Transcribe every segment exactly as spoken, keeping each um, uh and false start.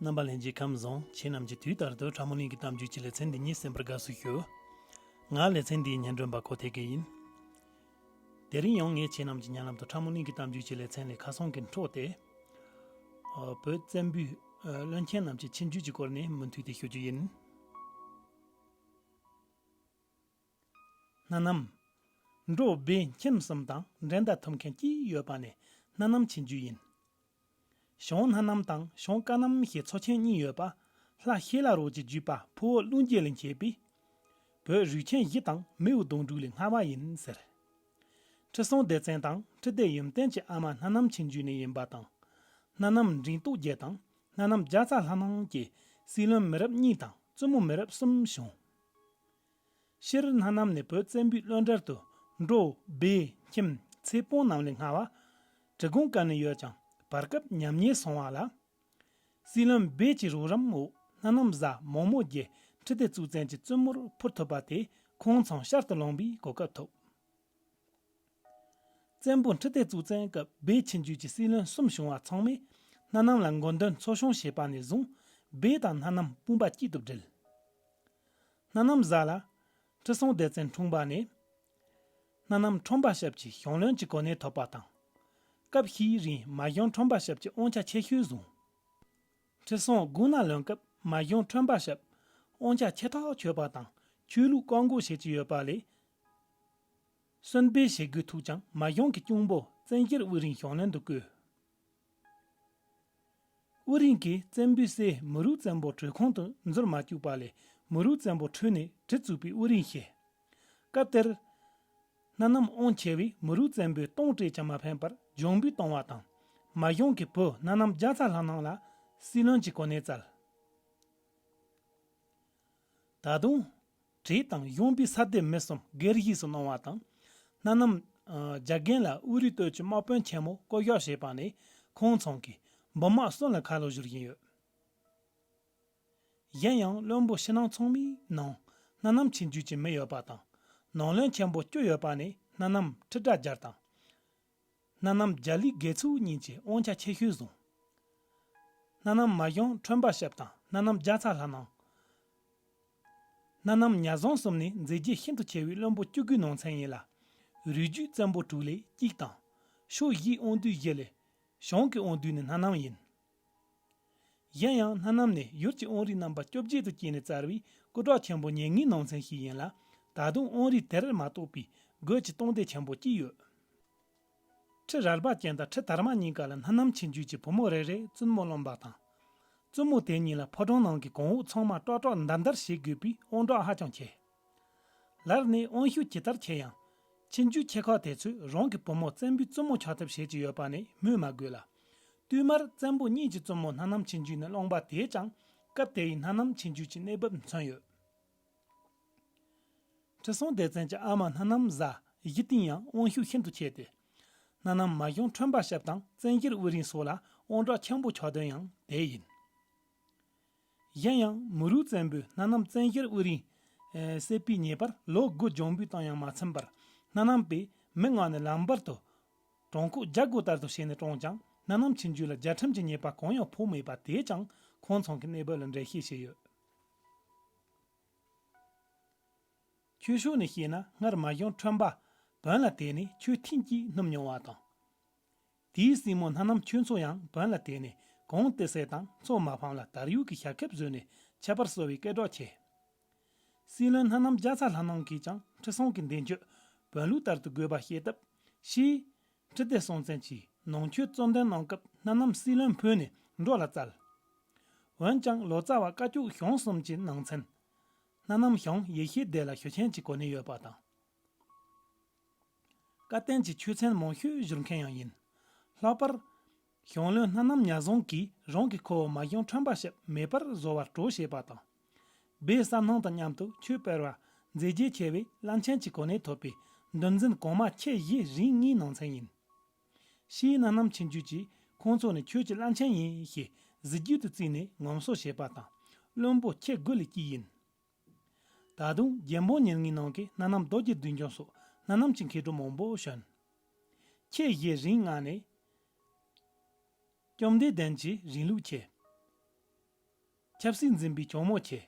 རྣམ་པ་ལྷན་རྒྱས་ཁམས་བཟང་། ཁྱེད་རྣམས་ཀྱིས་དུས་ལྟར་དུ་ཁྲ་མོ་གླིང་གི་གཏམ་རྒྱུད་ཀྱི་ལེ་ཚན་འདི་ཉིད་གསན་པར་དགའ་བསུ་ཞུ། ང་ལེ་ཚན་འདིའི་སྙན་སྒྲོན་པ་ཀོ་ཐེ་གེ་ཡིན། དེ་རིང་ཡང་ངས་ཁྱེད་རྣམས་ཀྱི་སྙན་ལམ་དུ་ཁྲ་མོ་གླིང་གི་གཏམ་རྒྱུད་ཀྱི་ལེ་ཚན་ལས་ཁ་སང་གི་འཕྲོས་ཏེ། ཨ། བོད་བཙན་པོའི་ཨ་བློན་ཆེན་རྣམས་ཀྱི་ཆིངས་རྒྱུད་ཀྱི་སྐོར་ནས་མུ་མཐུད་དེ་ཞུ་རྒྱུ་ཡིན། སྣ་ནམ། འབྲོ་སྦས་མཁྱིམ་གསུམ་དང་འགྲན་ཟླ་ཐུབ་མཁན་གཅིག་ཡོད་པ་ནི་སྣ་ནམ་ཆིངས་རྒྱུད་ཡིན། བྱང་སྣ་ནམ་དང་བྱང་ཀ་ནམ་ཞེས་མཚོ་ཆེན་གཉིས་ཡོད་པ། ལྷ་ཤེ་ལ་རོ་གྱི་བརྒྱུད་པ་ཕུ་བོ་ཀླུ་འབྱེད་ལས་མཆེད་པའི་བོད་རུས་ཆེན་བཞི་དང་མིའུ་གདུང་དྲུག་ལས་སྔ་བ་ཡིན་ཟེར། ཁྲི་སྲོང་ལྡེ་བཙན་དང་ཁྲི་ལྡེ་ཡུམ་བརྟན་གྱི་ཨ་མ་སྣ་ནམ་ཆིངས་རྒྱུད་ནས་ཡིན་པ་དང་། སྣ་ནམ་འབྲིང་སྟོབས་རྒྱལ་དང་སྣ་ནམ་རྒྱ་ཚ་ལྷ་སྣང་བཅས་སྲིད་བློན་མི་རབས་གཉིས་དང་བཙུན་མོ་མི་རབས་གསུམ་བྱུང་། སྤྱིར་སྣ་ནམ་ནི་བོད་བཙན་པོའི་བློན་གྲལ་དུ་འབྲོ་སྦས་མཁྱིམ་ཚེ་སྤོང་རྣམས་ལས་སྔ་བ། གྲི་གུང་བཀལ་ནས་ཡོད་ཀྱང་བར་སྐབས་ཉམས་ཉེས་སོང་བ་ལ། སྲིད་བློན་སྦས་ཀྱི་རོགས་རམ་འོག་སྣ་ནམ་བཟའ་མོག་མོག་རྒྱལ་ཁྲི་ལྡེ་གཙུག་བཙན་གྱི་བཙུན་མོར་འཕུར་ཐུབ་པ་དེས་ཁོང་ཚང་ཤར་དུ་ལངས་པའི་གོ་སྐབས་ཐོབ། བཙན་པོ་ཁྲི་ལྡེ་གཙུག་བཙན་སྐབས་སྦས་ཆིངས་རྒྱུད་ཀྱི་སྲིད་བློན་གསུམ་བྱུང་བ་ཚང་མས་སྣ་ནམ་ལ་མགོ་འདོན་ཚོགས་ཆུང་བྱས་པ་ནས་བཟུང་སྦས་དང་སྣ་ནམ་དཔུང་པ་གཅིག་ཏུ་སྒྲིལ། སྣ་ནམ་བཟའ་ལ་ཁྲི་སྲོང་ལྡེ་བཙན་འཁྲུངས་པ་ནས་སྣ་ནམ་ཁྲོམ་པ་ཞབས་ཀྱི་གཞུང་བློན་གྱི་གོ་གནས་ཐོབ་པ་དང་། སྐབས་ཤིག་རིང་མ་གཞུང་ཁྲོམ་པ་ཞབས་ཀྱི་དབང་ཆ་ཆེ་ཤོས་བཟུང་། ཁྲི་སྲོང་དགུང་ན་ལོན་སྐབས་མ་གཞུང་ཁྲོམ་པ་ཞབས་དབང་ཆ་ཆེ་ཐག་ཆོད་པ་དང་ཆོས་ལུགས་བཀག་འགོག་བྱེད་ཀྱི་ཡོད་པ་ལས། གསོན་སྦས་བྱེད་དགོས་ཐུག་ཀྱང་མ་གཞུང་གི་གཅུང་པོ་བཙན་བཞེར་དབུ་རིང་གཞུང་བློན་དུ་བསྐོས། དབུ་རིང་གིས་བཙན་པོའི་སྲས་མུ་རུ་བཙན་པོ་གྲོས་ཁང་དུ་འཛུལ་མ་བཅུག་པ་ལས་མུ་རུ་བཙན་པོ་ཁྲོས་ནས་གྲི་བཙུགས་པའི་དབུ་རིང་བཤད། སྐབས་དེར། སྣ་ནམ་དབང་ཆེ་བས་མུ་རུ་བཙན་པོས་གཏོང་སྤྲད་ཀྱང་མ་ཕན་པར་འཇོམས་པོས་གཏོང་བ་དང་། མ་གཞུང་གི་བུ་སྣ་ནམ་རྒྱ་ཚ་ལྷ་སྣང་ལ་སྲིད་བློན་གྱི་གོ་གནས་བསྩལ། ད་དུང་། བྲེ་དང་གཞུང་པའི་ས་སྡེ་མི་གསུམ་སྒེར་གཞིས་སུ་གནང་བ་དང་། སྣ་ནམ། ཨ། རྒྱ་རྒན་ལ་དབུ་རུའི་སྟོད་ཀྱི་དམག་དཔོན་ཆེན་མོ་བསྐོ་གཞག་བྱས་པ་ནས་ཁོང་ཚང་གིས་འབུམ་དམག་གསུམ་ལ་ཁ་ལོ་བསྒྱུར་བཞིན་ཡོད། གཞན་ཡང་བློན་པོ་ཕྱི་ནང་ཚང་མའི་ནང་སྣ་ནམ་ཆིངས་རྒྱུད་ཀྱི་མི་ཡོད་པ་དང་། ནང་བློན་ཆེན་པོ་བཅུ་ཡོད་པ་ནས་སྣ་ནམ་ཁྲི་སྒྲ་སྦྱར་དང་། སྣ་ནམ་རྒྱ་ལིག་དགེ་ཚུལ་གཉིས་ཀྱིས་དབང་ཆ་ཆེ་ཤོས་བཟུང་། སྣ་ནམ་མ་གཞུང་ཁྲོན་པ་ཞབས་དང་སྣ་ནམ་རྒྱ་ཚ་ལྷ་སྣང་། སྣ་ནམ་ཉ་བཟང་གསུམ་ནི་མཛད་རྗེས་ཤིན་ཏུ་ཆེ་བའི་བློན་པོ་བཅུ་དགུའི་ནང་ཚན་ཡིན་ལ། རུས་རྒྱུད་བཙན་པོ་དྲུག་ལས་གཅིག་དང་། ཕྱོགས་བཞིའི་དབང་སྡུད་བཞི་ལས། བྱང་གི་དབང་སྡུད་ནི་སྣ་ནམ་ཡིན། གཞན་ཡང་སྣ་ནམ་ནི་ཡུལ་གྱི་དབང་རིས་རྣམ་པ་བཅོ་བརྒྱད་དུ་བཅད་ནས་བསྩལ་བའི་སྐུ་དྲག་ཆེན་པོ་ཉེར་ལྔའི་ནང་ཚན་ཞིག་ཡིན་ལ། ད་དུང་དབང་རིས་དེར་མ་གཏོགས་པའི་རྒོད་ཀྱི་སྟོང་སྡེ་ཆེན་པོ་གཅིག་ཡོད། ཁྲི་རལ་པ་ཅན་དང་ཁྲི་དར་མ་གཉིས་ཀ་ལ་སྣ་ནམ་ཆིངས་རྒྱུད་ཀྱི་བུ་མོ་རེ་རེས་བཙུན་མོ་བླངས་པ་དང་། བཙུན་མོ་དེ་གཉིས་ལ་ཕོ་བྲང་ནང་གི་གོང་འོག་ཚང་མ་ཀྲོག་ཀྲོག་འདར་འདར་བྱེད་དགོས་པའི་དབང་གྲགས་ཧ་ཅང་ཆེ། ལར་ནས་དབང་ཤུགས་ཇི་ལྟར་ཆེ་ཡང་། ཆིངས་རྒྱུད་ཆེ་ཁག་དེ་ཚོས་རང་གི་བུ་མོ་བཙན་པོའི་བཙུན་མོ་ཆགས་ཐབས་བྱེད་ཀྱི་ཡོད་པ་ནི་སྨོས་མ་དགོས་ལ། བསྟུད་མར་བཙན་པོ་གཉིས་ཀྱི་བཙུན་མོ་སྣ་ནམ་ཆིངས་རྒྱུད་ནས་བླངས་པ་དེས་ཀྱང་སྐབས་དེ་ཡི་སྣ་ནམ་ཆིངས་རྒྱུད་ཀྱི་གནས་བབ་མཚོན་ཡོད། ཁྲི་སྲོང་ལྡེ་བཙན་གྱི་ཨ་མ་སྣ་ནམ་བཟའ་གཞི་རྟིང་ཡང་དབང་ཤུགས་ཤིན་ཏུ་ཆེ་སྟེ། སྣ་ནམ་མ་གཞུང་ཁྲོན་པ་ཞབས་དང་བཙན་བཞེར་དབུ་རིང་སོགས་ལ་དབང་གྲགས་ཆེན་པོ་ཆགས་དོན་ཡང་དེ་ཡིན། གཞན་ཡང་མུ་རུ་བཙན་པོས་སྣ་ནམ་བཙན་བཞེར་དབུ་རིང་། ཨེ། བསད་པའི་ཉེས་པར་ལོ་དགུ་འཇོམས་པོས་བཏང་ཡང་མ་ཚིམ་པར། སྣ་ནམ་པས་མི་མངགས་ནས་ལམ་བར་དུ། བྲང་ཁོག་རྒྱ་སྒོ་ལྟར་དུ་བྱས་ནས་བཀྲོངས་ཀྱང་སྣ་ནམ་ཆིངས་རྒྱུད་ལ་རྒྱལ་ཁྲིམས་ཀྱི་ཉེས་པ་གང་ཡང་ཕོག་མེད་པ་དེས་ཀྱང་ཁོང་ཚང་གི་གནས་བབ་ལ་འགྲེལ་བཤད་བྱས་ཡོད། ཆོས་ཕྱོགས་ནས་བཤད་ན་སྔར་མ་གཞུང་ཁྲོན་པ་བོན་ལ་དད་ནས་ཆོས་ཐེངས་གཅིག་སྣུམ་མྱོང་བ་དང་། དེའི་སྲིང་མོ་སྣ་ནམ་ཆོས་མཚོ་ཡང་བོན་ལ་དད་ནས་གང་བདེ་སྲིད་དང་མཚོ་མ་ཕམ་ལ་དར་ཡུག་གི་ཞབས་ཁེབས་བཟོས་ནས་ཁྱད་པར་གསོ་བའི་སྐད་གྲགས་ཆེ། སྲིད་བློན་སྣ་ནམ་རྒྱ་ཚ་ལྷ་སྣང་གིས་ཀྱང་ཁྲི་སྲོང་གི་འདས་མཆོད་བོན་ལུགས་ལྟར་དུ་དགོས་པ་ཤེས་སྟབས་ཕྱིས། ཁྲི་ལྡེ་སྲོང་བཙན་གྱིས་ནང་ཆོས་གཙོ་འདོན་གནང་སྐབས་སྣ་ནམ་སྲིད་བློན་འཕོས་ནས་འགྲོ་ལ་བསྩལ། འོན་ཀྱང་ལོ་ཙཱ་བ་བཀའ་བཅུ་ཞང་གསུམ་གྱི་ནང་ཚན། སྣ་ནམ་ཞང་ཡེ་ཤེས་སྡེ་ལ་ཞུ་མཁན་གྱི་གོ་གནས་ཡོད་པ་དང་། བཀའ་བསྟན་གྱི་ཆོས་ཚན་མང་ཤོས་བསྒྱུར་མཁན་ཡང་ཡིན། ལྷག་པར། ཞང་བློན་སྣ་ནམ་ཉ་བཟང་གིས་རང་གི་ཁུ་བོ་མ་གཞུང་ཁྲོན་པ་ཞབས་མེད་པར་བཟོ་བར་གྲོས་བྱས་པ་དང་། སྦས་གསལ་སྣང་དང་མཉམ་དུ་ཆོས་སྤེལ་བ་མཛད་རྗེས་ཆེ་བའི་བླ་ཆེན་གྱི་གོ་གནས་ཐོབ་པའི་འདུལ་འཛིན་གོང་མ་ཁྱེད་བཞི་རིང་ལྔའི་ནང་ཚན་ཡིན། ཕྱིས་སྣ་ནམ་ཆིངས་རྒྱུད་ཀྱིས་ཁོང་ཚོ་ནི་ཆོས་ཀྱི་བླ་ཆེན་ཡིན་ཞེས་གཟི་བརྗིད་དུ་བརྩིས་ནས་ངོམ་སོ་བྱས་པ་དང་། བློན་པོ་ཁྱེད་དགུ་ལས་གཅིག་ཡིན། ད་དུང་རྒྱལ་འབངས་ཉེར་ལྔའི་ནང་གི་སྣ་ནམ་རྡོ་རྗེ་བདུད་འཇོམས་སོགས་སྣ་ནམ་གྱི་མཁས་གྲུབ་མང་པོ་བྱོན། ཁྱེད་བཞི་རིང་ལྔ་ནས། བཅོམ་ལྡན་འདས་ཀྱི་རིང་ལུགས་ཆེ། ཆབ་སྲིད་འཛིན་པའི་ཇོ་མོ་ཁྱེད།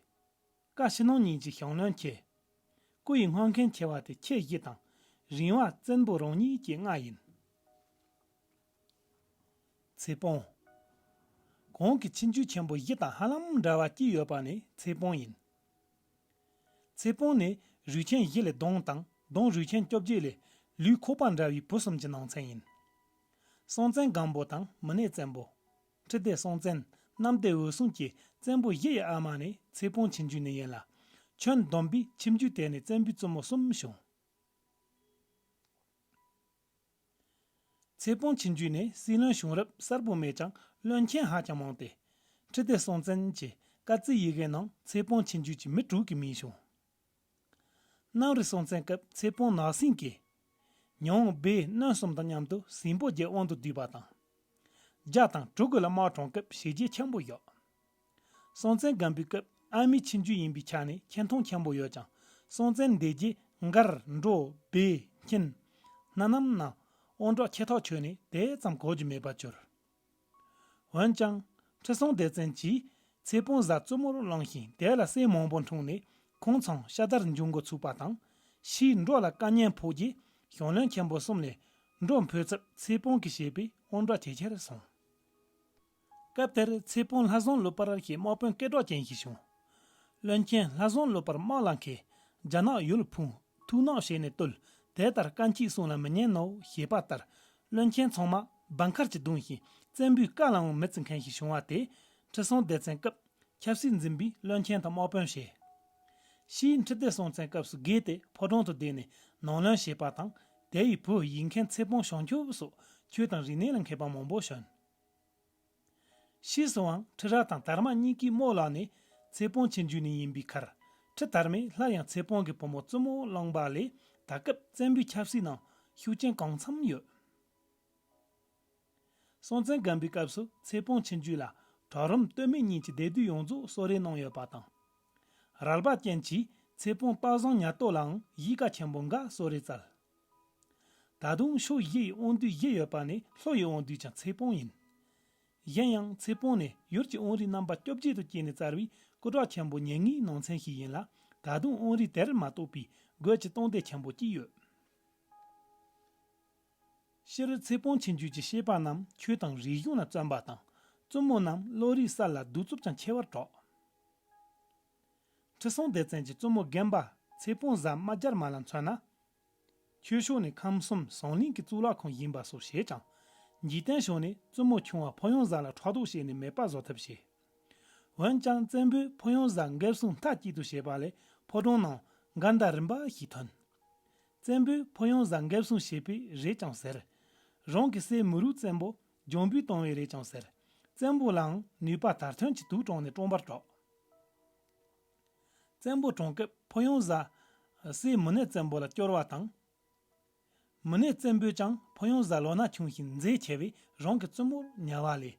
བཀའ་ཕྱི་ནང་གཉིས་ཀྱི་ཞང་བློན་ཁྱེད། སྐུ་ཡི་སྔོན་མཁན་ཆེ་བ་དེ་ཁྱེད་བཞི་དང་། རིང་བ་བཙན་པོ་རང་ཉིད་ཀྱི་ལྔ་ཡིན། ཚེ་སྤོང་། གོང་གི་ཆིབས་བསྒྱུར་ཆེན་པོ་བཞི་དང་ཧ་ལམ་འདྲ་བ་གཅིག་ཡོད་པ་ནི་ཚེ་སྤོང་ཡིན། ཚེ་སྤོང་ནི་རུས་ཆེན་བཞི་ལས་ལྡོང་དང་ལྡོང་རུས་ཆེན་བཅོ་བརྒྱད་ལས་ལུས་ཁོག་པ་འདྲ་བའི་བུ་གསུམ་གྱི་ནང་ཚན་ཡིན། སྲོང་བཙན་སྒམ་པོ་དང་མུ་ནེ་བཙན་པོ། ཁྲི་ལྡེ་སྲོང་བཙན། གནམ་བདེ་འོད་སྲུང་བཅས་བཙན་པོ་བཞི་ཡི་ཨ་མ་ནི་ཚེ་སྤོང་ཆིབས་བསྒྱུར་ནི་ཡིན་ལ། ཁྱོན་བསྡོམས་པའི་ཆིབས་བསྒྱུར་དེ་ནི་བཙན་པོའི་བཙུན་མོ་གསུམ་བྱུང་། ཚེ་སྤོང་ཆིབས་བསྒྱུར་ནས་སྲིད་བློན་བྱུང་རབས་གསལ་པོ་མེད་ཀྱང་བློན་ཆེན་ཧ་ཅང་མང་སྟེ། ཁྲི་ལྡེ་སྲོང་བཙན་གྱི་བཀའ་བརྩི་ཡི་གེ་ནང་ཚེ་སྤོང་ཆིབས་བསྒྱུར་གྱི་མི་དྲུག་གི་མིང་བྱུང་། གནམ་རི་སྲོང་བཙན་སྐབས་ཚེ་སྤོང་ནག་སེང་གིས། ཉང་སྦས་སྣོན་གསུམ་དང་མཉམ་དུ་སྲིན་པོ་བརྒྱད་དབང་དུ་བསྡུས་པ་དང་། རྒྱ་དང་གྲུ་གུ་ལ་དམག་དྲངས་སྐབས་ཞེ་རྒྱས་ཆེན་པོ་བཞག་སྲོང་བཙན་སྒམ་པོའི་སྐབས་ཨ་མའི་ཆིབས་བསྒྱུར་ཡིན་པའི་ཆ་ནས་ཆེ་མཐོང་ཆེན་པོ་ཡོད་ཀྱང་། སྲོང་བཙན་འདས་རྗེས་མགར་འབྲོ་སྦས་ཁྱིམ། སྣ་ནམ་ནང་དབང་གྲགས་ཆེ་ཐག་ཆོད་ནས་དེ་ཙམ་གོ་རྒྱུ་མེད་པར་གྱུར། འོན་ཀྱང་། ཁྲི་སྲོང་ལྡེ་བཙན་གྱིས་ཚེ་སྤོང་བཟའ་བཙུན་མོར་བླངས་ཤིང་དེ་ལ་སྲས་མང་པོ་འཁྲུངས་ནས་ཁོང་ཚང་ཤ་དར་འབྱུང་འགོ་ཚུགས་པ་དང་། ཕྱིས་འབྲོ་ལ་བཀའ་ཉན་ཕོག་རྗེས་ཞང་བློན་ཆེན་པོ་གསུམ་ལས་འབྲོ་འཕོས་ཚབ་ཚེ་སྤོང་གིས་བྱས་པས་དབང་གྲགས་ཇེ་ཆེར་སོང་། སྐབས་དེར་ཚེ་སྤོང་ལྷ་བཟང་ཀླུ་འཕར་ཞེས་དམག་དཔོན་སྐད་གྲགས་ཅན་ཞིག་བྱུང་། བློན་ཆེན་ལྷ་བཟང་ཀླུ་འཕར་དམག་ལ་མཁས། རྒྱ་ནག་ཡུལ་ཕུང་ཐུག་ནག་བྱས་ནས་བཏུལ། དེ་ལྟར་བཀའ་མཁྱེན་གསུང་ལ་མི་ཉན་ནོ་ཞེས་པ་ལྟར། བློན་ཆེན་ཚང་མ་སྦ་མཁར་གྱིས་བརྡུངས་ཤིང་བཙན་པོའི་བཀའ་ལའང་མི་བརྩི་མཁན་ཞིག་བྱུང་བ་དེ། ཁྲི་སྲོང་ལྡེ་བཙན་སྐབས་ཆབ་སྲིད་འཛིན་པའི་བློན་ཆེན་དང་དམག་དཔོན་བྱས། ཕྱིས་ཁྲི་ལྡེ་སྲོང་བཙན་སྐབས་སུ་རྒས་ཏེ་ཕོ་བྲང་དུ་བསྡད་ནས་ནང་བློན་བྱས་པ་དང་། དེ་ཡི་བུ་ཡིག་མཁན་ཚེ་སྤོང་བྱང་ཆུབ་སོགས་ཆོས་དང་རིག་གནས་ལ་མཁས་པ་མང་པོ་བྱོན། ཕྱིས་སུའང་ཁྲི་རལ་དང་དར་མ་གཉིས་ཀའི་རྨོ་ལགས་ནི་ཚེ་སྤོང་ཆིབས་བསྒྱུར་ནས་ཡིན་པའི་ཁར། ཁྲི་དར་མས་སླར་ཡང་ཚེ་སྤོང་གི་བུ་མོ་བཙུན་མོ་བླངས་པ་ལས་ད་སྐབས་བཙན་པོའི་ཆབ་སྲིད་ནང་ཤུགས་རྐྱེན་གང་འཚམ་ཡོད། སྲོང་བཙན་སྒམ་པོའི་སྐབས་སུ་ཚེ་སྤོང་ཆིབས་བསྒྱུར་ལ་གྲལ་རིམ་སྟོད་སྨད་གཉིས་ཀྱི་སྡེ་སྡོད་ཡོངས་རྫོགས་གསོལ་རས་གནང་ཡོད་པ་དང་། རལ་པ་ཅན་གྱིས་ཚེ་སྤོང་སྟག་བཟང་ཉ་སྟོད་ལའང་གཞིས་ཀ་ཆེན་པོ་འགའ་གསོལ་རས་བསྩལ། ད་དུང་ཕྱོགས་བཞི་ཡི་དབང་སྡུད་བཞི་ཡོད་པ་ནི་ལྷོ་ཡི་དབང་སྡུད་ཀྱང་ཚེ་སྤོང་ཡིན། གཞན་ཡང་ཚེ་སྤོང་ནས་ཡུལ་གྱི་དབང་རིས་རྣམ་པ་བཅོ་བརྒྱད་དུ་བསྐྱེད་ནས་བསྩལ་བའི་སྐུ་དྲག་ཆེན་པོ་ཉེར་ལྔའི་ནང་ཚན་ཞིག་ཡིན་ལ། ད་དུང་དབང་རིས་དེར་མ་གཏོགས་པའི་དགོས་ཀྱི་སྟོང་སྡེ་ཆེན་པོ་གཅིག་ཡོད། སྤྱིར་ཚེ་སྤོང་ཆིབས་བསྒྱུར་གྱི་བྱེད་པ་རྣམས་ཆོས་དང་རིག་གཞུང་ལ་བརྩོན་པ་དང་། བཙུན་མོ་རྣམས་བློ་རིག་གསལ་ལ་གདུག་རྩུབ་ཀྱང་ཆེ་བར་གྲགས། ཁྲི་སྲོང་ལྡེ་བཙན་གྱི་བཙུན་མོ་རྒན་པ་ཚེ་སྤོང་བཟའ་རྨ་རྒྱལ་མ་ལ་མཚོན་ན། ཆོས་ཕྱོགས་ནས་ཁམས་གསུམ་ཟང་ལིང་གི་གཙུག་ལག་ཁང་ཡིན་པ་སོགས་བྱས་ཀྱང་། འཇིག་རྟེན་ཕྱོགས་ནས་བཙུན་མོ་ཆུང་བ་ཕོ་ཡང་བཟའ་ལ་ཕྲག་དོག་བྱས་ནས་མེད་པ་བཟོ་ཐབས་བྱས། འོན་ཀྱང་བཙན་པོས་ཕོ་ཡང་བཟའ་འགེབས་སྲུང་མཐའ་གཅིག་ཏུ་བྱས་པ་ལས་ཕོ་བྲང་ནང་འགལ་ཟླ་རིམ་པ་ཞིག་ཐོན། བཙན་པོས་ཕོ་ཡང་བཟའ་འགེབས་སྲུང་བྱས་པས་རེད་ཀྱང་ཟེར། རང་གི་སྲས་མུ་རུ་བཙན་པོ་འཇོན་པོས་བཏང་བས་རེད་ཀྱང་ཟེར། བཙན་པོ་ལའང་ནུས་པ་དར་ཐོན་གྱི་དུག་དྲངས་ནས་བཀྲོངས་པར་གྲགས། བཙན་པོ་གྲོངས་སྐབས་ཕོ་ཡང་བཟའ་སྲས་མུ་ནེ་བཙན་པོ་ལ་སྐྱོར་བ་དང་། མུ་ནེ་བཙན་པོས་ཀྱང་ཕོ་ཡང་བཟའ་ལོ་ན་ཆུང་ཞིང་མཛེས་ཆེ་བས་རང་གི་བཙུན་མོར་ཉར་བ་ལས།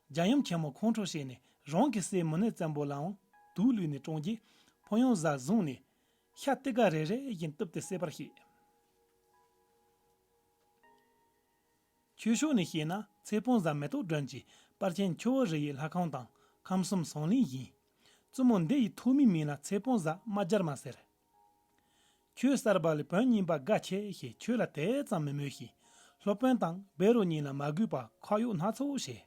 རྒྱལ་ཡུམ་ཆེན་མོ་ཁོང་ཁྲོ་བྱས་ནས་རང་གི་སྲས་མུ་ནེ་བཙན་པོ་ལའང་དུག་བླུད་ནས་བཀྲོངས་རྗེས། ཕོ་ཡང་བཟའ་བཟུང་ནས་ཤ་ཏི་ཀ་རེ་རེ་བཞིན་གཏུབས་ཏེ་བསད་པར་བཤད། ཆོས་ཕྱོགས་ནས་བཤད་ན་ཚེ་སྤོང་བཟའ་མེ་ཏོག་སྒྲོན་གྱིས་དཔལ་ཆེན་ཆུ་བོ་རི་ཡི་ལྷ་ཁང་དང་ཁམས་གསུམ་ཟང་ལིང་ཡིན། བཙུན་མོ་འདི་ཡི་ཐོག་མའི་མིང་ལ་ཚེ་སྤོང་བཟའ་རྨ་རྒྱལ་མ་ཟེར། ཆོས་གསར་པ་ལས་བོན་རྙིང་པ་དགའ་ཆེ་ཞེས་ཆོས་ལ་དེ་ཙམ་མི་མོས་ཤིང་། སློབ་དཔོན་དང་བཻ་རོ་གཉིས་ལ་མ་གུས་པ་ཁ་གཡོག་སྣ་ཚོགས་བྱས།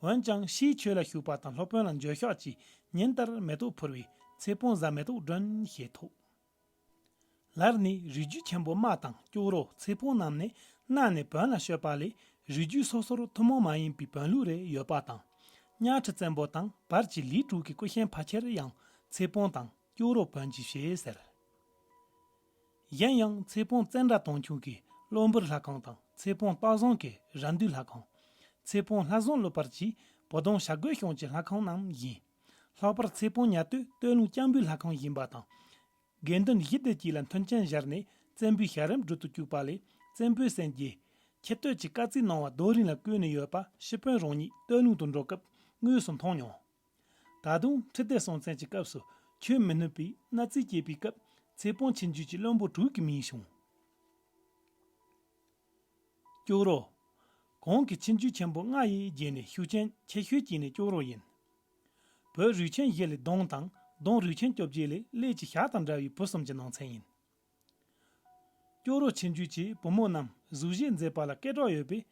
འོན་ཀྱང་ཕྱིས་ཆོས་ལ་ཞུགས་པ་དང་སློབ་དཔོན་ལ་འགྱོད་བཤགས་ཀྱིས་ཉིན་ལྟར་མེ་ཏོག་ཕུལ་བས་ཚེ་སྤོང་བཟའ་མེ་ཏོག་སྒྲོན་ཞེས་ཐོགས། ལར་ནི་རིགས་རྒྱུད་ཆེན་པོ་རྨ་དང་ཅོག་རོ་ཚེ་སྤོང་རྣམས་ནི་གནའ་ནས་བོན་ལ་སྤྱོད་པ་ལས་རིགས་རྒྱུད་སོ་སོར་ཐུན་མོང་མ་ཡིན་པའི་བོན་ལུགས་རེ་ཡོད་པ་དང་། གཉའ་ཁྲི་བཙན་པོ་དང་བར་གྱི་ལི་དྲུག་གི་སྐུ་ཞབས་ཕལ་ཆེར་ཡང་ཚེ་སྤོང་དང་ཅོག་རོ་བོན་གྱིས་བྱས་ཟེར། གཞན་ཡང་ཚེ་སྤོང་བཙན་དགྲ་དོང་ཁྱུང་གི་གློ་འབུར་ལྷ་ཁང་དང་ཚེ་སྤོང་སྟག་བཟང་གི་ར་འདུས་ལྷ་ཁང་། ཚེ་སྤོང་ལྷ་བཟང་ཀླུ་འཕར་གྱི་བུ་དོང་བྱ་རྒོད་གཤོང་གི་ལྷ་ཁང་རྣམས་ཡིན། ལྷག་པར་ཚེ་སྤོང་ཉ་སྟོད་སྟོད་ལུང་སྐྱང་པོའི་ལྷ་ཁང་ཡིན་པ་དང་། དགེ་འདུན་བཞི་སྡེ་བཅས་ལ་མཐུན་རྐྱེན་སྦྱར་ནས་བཙན་པོའི་ཞལ་རས་སྒྲུབ་ཏུ་བཅུག་པ་ལས་བཙན་པོའི་སྲས་ཀྱིས་ཁྱི་སྟོད་ཀྱི་བཀའ་བརྩིས་གནང་བ་རྡོ་རིང་ལ་བརྐོས་ནས་ཡོད་པ་ཤི་དཔོན་རང་ཉིད་སྟོད་ལུང་དུ་འགྲོ་སྐབས་དངོས་སུ་མཐོང་མྱོང་། ད་དུང་ཁྲི་ལྡེ་སྲོང་བཙན་གྱི་སྐབས་སུ་ཆོས་མི་ནུས་པའི་མནའ་རྩེ་སྐྱེས་པའི་སྐབས་ཚེ་སྤོང་ཆིབས་བསྒྱུར་གྱི་བློན་པོ་དྲུག་གི་མིང་བྱུང་། ཅོག་རོ། གོང་གི་ཆིབས་བསྒྱུར་ཆེན་པོ་ལྔ་ཡི་རྗེས་ནས་ཤུགས་རྐྱེན་ཆེ་ཤོས་ཀྱི་ནི་ཅོག་རོ་ཡིན། བོད་རུས་ཆེན་བཞི་ལས་ལྡོང་དང་ལྡོང་རུས་ཆེན་བཅོ་བརྒྱད་ལས་གླེ་གྱི་ཞྭ་དང་འདྲ་བའི་བུ་གསུམ་གྱི་ནང་ཚན་ཡིན། ཅོག་རོ་ཆེ་འཇུག་གིས་བུ་མོ་རྣམས་གཟུགས་གཞི་མཛེས་པ་ལ་སྐད་གྲགས་ཡོད་པས།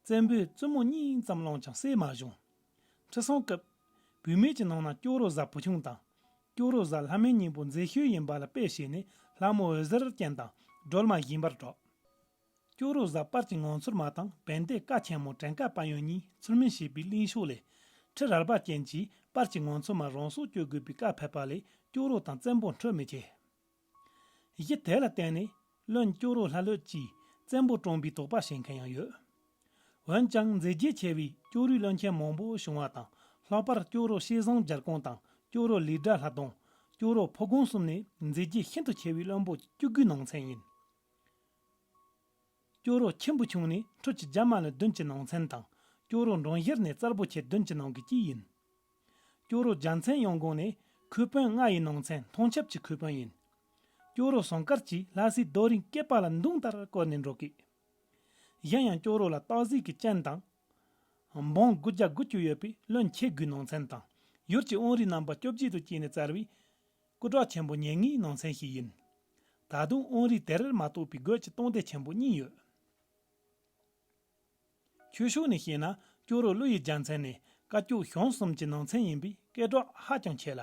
བཙན་པོས་བཙུན་མོ་གཉིས་ཙམ་བླངས་ཀྱང་སྲས་མ་བྱུང་། ཁྲི་སྲོང་སྐབས། བུད་མེད་ཀྱི་ནང་ན་ཅོག་རོ་བཟའ་བུ་ཆུང་དང་། ཅོག་རོ་བཟའ་ལྷ་མོའི་སྙིང་པོ་མཛེས་ཤོས་ཡིན་པ་ལ་དཔེ་བྱས་ནས་ལྷ་མོ་འོད་ཟེར་ཅན་དང་སྒྲོལ་མ་བཞིན་པར་གྲགས། ཅོག་རོ་བཟའ་དཔལ་གྱི་ངང་ཚུལ་མ་དང་བན་དེ་ཀ་ཆེན་མོ་བྲན་ཀ་དཔལ་ཡོན་གཉིས་ཚུལ་མིན་བྱས་པའི་གླེང་ཕྱོགས་ལས། ཁྲི་རལ་པ་ཅན་གྱིས་དཔལ་གྱི་ངང་ཚུལ་མ་རང་སྲོག་གཅོད་དགོས་པའི་བཀའ་ཕེབས་པ་ལས་ཅོག་རོ་དང་བཙན་པོ་འཕྲོད་མི་ཆེ། གཞི་དེ་ལ་བརྟེན་ནས་བློན་ཅོག་རོ་ལྷ་ལོད་ཀྱིས་བཙན་པོ་བཀྲོངས་པའི་དོགས་པ་བྱེད་མཁན་ཡང་ཡོད། འོན་ཀྱང་མཛད་རྗེས་ཆེ་བའི་ཅོག་རོའི་བློན་ཆེན་མང་པོ་བྱུང་བ་དང་། ལྷག་པར་ཅོག་རོ་ཤེས་བཟང་རྒྱལ་ཀོང་དང་ཅོག་རོ་ལི་སྒྲ་ལྷ་གདོང་། ཅོག་རོ་ཕོ་དགོང་གསུམ་ནས་མཛད་རྗེས་ཤིན་ཏུ་ཆེ་བའི་བློན་པོ་བཅུ་དགུའི་ནང་ཚན་ཡིན། ཅོག་རོ་ཁྱིམ་བུ་ཆུང་ནས་ཁྲོད་ཀྱི་རྒྱ་མ་ལོན་བདུན་གྱི་ནང་ཚན་དང་། ཅོག་རོ་འབྲོང་གཞིར་ནས་གཙར་བུ་ཆེ་བདུན་གྱི་ནང་གི་གཅིག་ཡིན། ཅོག་རོ་རྒྱལ་མཚན་གཡང་དགོང་ནས་ཁུལ་དཔོན་ལྔ་ཡི་ནང་ཚན་མཐོང་ཆབ་ཀྱི་ཁུལ་དཔོན་ཡིན། ཅོག་རོ་ཟངས་དཀར་གྱིས་ལྷ་སའི་རྡོ་རིང་སྐེད་པ་ལ་མདུང་ལྟར་བསྐོར་ནས་འགྲོ་གི། གཞན་ཡང་ཅོག་རོ་ལ་སྟག་གཟིག་གི་སྤྱན་དང་། འབངས་དགུ་བརྒྱ་དགུ་བཅུ་ཡོད་པའི་བློན་ཆེ་དགུའི་ནང་ཚན་དང་། ཡུལ་གྱི་དབོན་རིགས་རྣམ་པ་བཅོ་བརྒྱད་དུ་བཅད་ནས་བཙལ་བའི་སྐུ་དྲག་ཆེན་པོ་ཉེར་ལྔའི་ནང་ཚན་ཞིག་ཡིན། ད་དུང་དབོན་རིགས་དེར་མ་གཏོགས་པའི་རྒོད་ཀྱི་སྟོང་སྡེ་ཆེན་པོ་གཉིས་ཡོད། ཆོས་ཕྱོགས་ནས་བཤད་ན་ཅོག་རོ་ཀླུ་ཡི་རྒྱལ་མཚན་ནས་བཀའ་ཅོག་ཞང་གསུམ་གྱི་ནང་ཚན་ཡིན་པས་སྐད་གྲགས་ཧ་ཅང་ཆེ་ལ།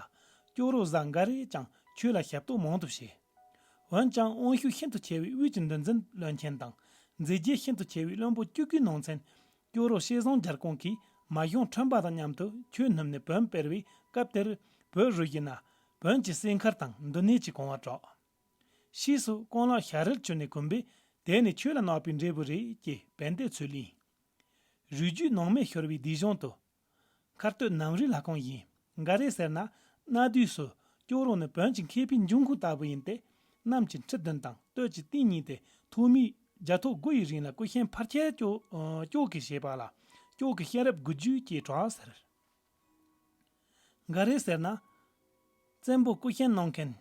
ཅོག་རོ་བཟའ་འགའ་རེས་ཀྱང་ཆོས་ལ་ཞབས་ཏོག་མང་དུ་བྱས། འོན་ཀྱང་དབང་ཤུགས་ཤིན་ཏུ་ཆེ་བའི་དབུས་ཀྱི་འདུལ་འཛིན་བློན་ཆེན་དང་། མཛད་རྗེས་ཤིན་ཏུ་ཆེ་བའི་བློན་པོ་བཅུ་དགུའི་ནང་ཚན། ཅོག་རོ་ཤེས་བཟང་རྒྱལ་ཀོང་གིས་མ་ཞང་ཁྲོན་པ་དང་མཉམ་དུ་ཆོས་བསྣུབས་ནས་བོན་སྤེལ་བའི་སྐབས་དེར། བོད་རུ་བཞི་ན་བོན་གྱི་སྲས་མཁར་དང་འདུ་གནས་ཀྱི་གོང་བ་གྲགས། ཕྱིས་སུ་ཀོང་ལག་ཞྭ་རལ་གྱུར་ནས་གོམས་པས། དེ་ནི་ཆོས་ལ་གནག་པའི་འབྲས་བུ་རེད་ཅེས་བན་དེ་ཚུལ་ལེན། རུས་རྒྱུད་ནང་མེ་ཤོར་བའི་སྡིག་གཞུང་དུ། མཁར་སྟོད་ནམ་རི་ལྷ་ཁང་ཡིན། འགའ་རེས་ཟེར་ན། གནའ་དུས་སུ་ཅོག་རོ་ནི་བོན་གྱི་མཁས་པའི་འབྱུང་ཁུངས་ལྟ་བུ་ཡིན་ཏེ། གནམ་གྱི་ཁྲི་བདུན་དང་སྟོད་ཀྱི་སྟེང་གཉིས་ཏེ་ཐོག་མའི་རྒྱ་ཐོག་དགུ་ཡི་རིང་ལ་སྐུ་ཤན་ཕལ་ཆེར་ཅོག་ཨ་ཅོག་གིས་བྱས་པ་ལ་ཅོག་གི་ཤན་རབས་དགུ་བཅུ་ཅེས་གྲགས་ཟེར། འགའ་རེས་ཟེར་ན། བཙན་པོ་སྐུ་ཤན་གནང་མཁན་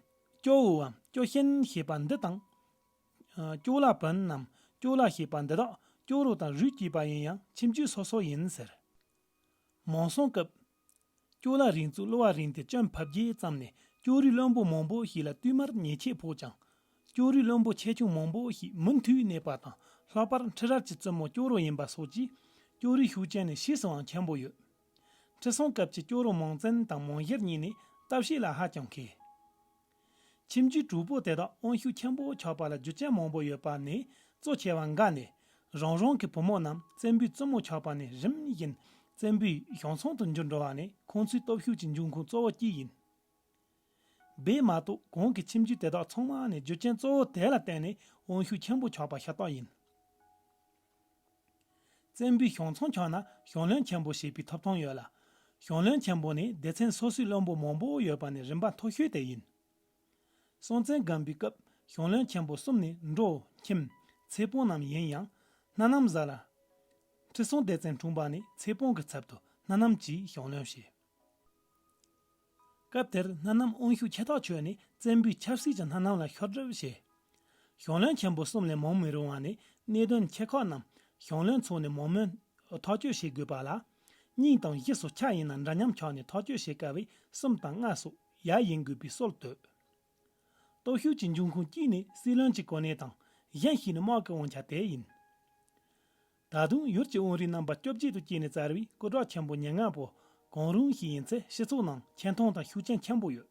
ཅོ་བོའམ་ཅོ་ཤན་ཞེས་པ་འདི་དང་། ཨ་ཅོ་ལ་བོན་ནམ་ཅོ་ལ་ཞེས་པ་འདི་དག་ཅོག་རོ་དང་རུས་སྐྱེས་པ་ཡིན་ཡང་ཁྱིམ་རྒྱུད་སོ་སོ་ཡིན་ཟེར། མང་སྲོང་སྐབས། ཅོ་ལ་རིགས་གཙོས་གློ་བ་རིང་སྟེ་བཅོམ་ཕབ་རྒྱས་ཙམ་ནས་ཅོག་རིགས་བློན་པོ་མང་པོ་ཞིག་ལ་བསྟུད་མར་ཉེས་ཆད་ཕོག་ཀྱང་། ཅོག་རིགས་བློན་པོ་ཆེ་ཆུང་མང་པོ་ཞིག་མུ་མཐུད་གནས་པ་དང་། ལྷག་པར་ཁྲི་རལ་གྱི་བཙུན་མོ་ཅོག་རོ་ཡིན་པ་སོགས་ཀྱིས་ཅོག་རིགས་ཤུགས་ཅན་ནས་ཕྱིས་སུའང་ཆེན་པོ་ཡོད། ཁྲི་སྲོང་སྐབས་ཀྱི་ཅོག་རོ་མང་བཙན་དང་མང་བཞེར་གཉིས་ནི་ལྟ་བཤལ་ལ་ཧ་ཅང་མཁས། ཁྱིམ་རྒྱུད་དྲུག་པོ་དེ་དག་དབང་ཤུགས་ཆེན་པོ་ཆགས་པ་ལ་རྒྱུ་རྐྱེན་མང་པོ་ཡོད་པ་ནས་གཙོ་ཆེ་བ་འགའ་ནི། རང་རང་གི་བུ་མོ་རྣམས་བཙན་པོའི་བཙུན་མོ་ཆགས་པ་ནས་རིམ་བཞིན་བཙན་པོའི་ཞང་ཚང་དུ་འགྱུར་འགྲོ་བ་ནི་ཁོང་ཚོའི་སྟོབས་ཤུགས་ཀྱི་འབྱུང་ཁུངས་གཙོ་བོ་གཅིག་ཡིན། དེ་མ་གཏོགས་གོང་གི་ཁྱིམ་རྒྱུད་དེ་དག་ཚང་མ་ནི་རྒྱུ་རྐྱེན་གཙོ་བོ་དེ་ལ་བརྟེན་ནས་དབང་ཤུགས་ཆེན་པོ་ཆགས་པ་ཤ་སྟག་ཡིན། བཙན་པོའི་ཞང་ཚང་ཆགས་ན་ཞང་བློན་ཆེན་པོ་ཞེས་པའི་ཐོབ་ཐང་ཡོད་ལ། ཞང་བློན་ཆེན་པོ་ནི་སྡེ་ཚན་སོ་སོའི་བློན་པོ་མང་པོ་ཡོད་པ་ནི་རིམ་པ་མཐོ་ཤོས་དེ་ཡིན། སྲོང་བཙན་སྒམ་པོའི་སྐབས་ཞང་བློན་ཆེན་པོ་གསུམ་ནི་འབྲོ་ཁྱིམ་ཚེ་སྤོང་རྣམས་ཡིན་ཡང་། སྣ་ནམ་བཟའ་ལ། ཁྲི་སྲོང་ལྡེ་བཙན་འཁྲུངས་པ་ནི་ཚེ་སྤོང་གི་ཚབ་ཏུ་སྣ་ནམ་གྱིས་ཞང་བློན་བྱས། སྐབས་དེར་སྣ་ནམ་དབང་ཤུགས་ཆེ་ཐག་ཆོད་ནས་བཙན་པོའི་ཆབ་སྲིད་ཀྱི་སྣ་ནམ་ལ་ཤོར་གྲབས་བྱས། ཞང་བློན་ཆེན་པོ་གསུམ་ལས་མང་མི་རུང་བ་ནི་གནད་དོན་ཆེ་ཁག་རྣམས་ཞང་བློན་ཚོ་ནས་མང་མོས་ཐག་གཅོད་བྱེད་དགོས་པ་ལ། གཉིས་དང་བཞི་སོགས་ཆ་ཡིན་ན་འདྲ་མཉམ་ཆགས་ནས་ཐག་གཅོད་བྱེད་དཀའ་བས་གསུམ་དང་ལྔ་སོགས་ཡ་ཡིན་དགོས་པའི་སྲོལ་བཏོད། སྟོབས་ཤུགས་ཀྱི་འབྱུང་ཁུངས་གཅིག་ནི་སྲིད་བློན་གྱི་གོ་གནས་དང་། གཞན་ཞིག་ནི་དམག་གི་དབང་ཆ་དེ་ཡིན། ད་དུང་ཡུལ་གྱི་དབོན་རིགས་རྣམ་པ་བཅོ་བརྒྱད་དུ་བཅད་ནས་བཙལ་བའི་སྐུ་དྲག་ཆེན་པོ་ཉེར་ལྔ་པོ་གང་རུང་ཞིག་ཡིན་ཚེ་སྤྱི་ཚོགས་ནང་ཆེ་མཐོང་དང་ཤུགས་རྐྱེན་ཆེན་པོ་ཡོད།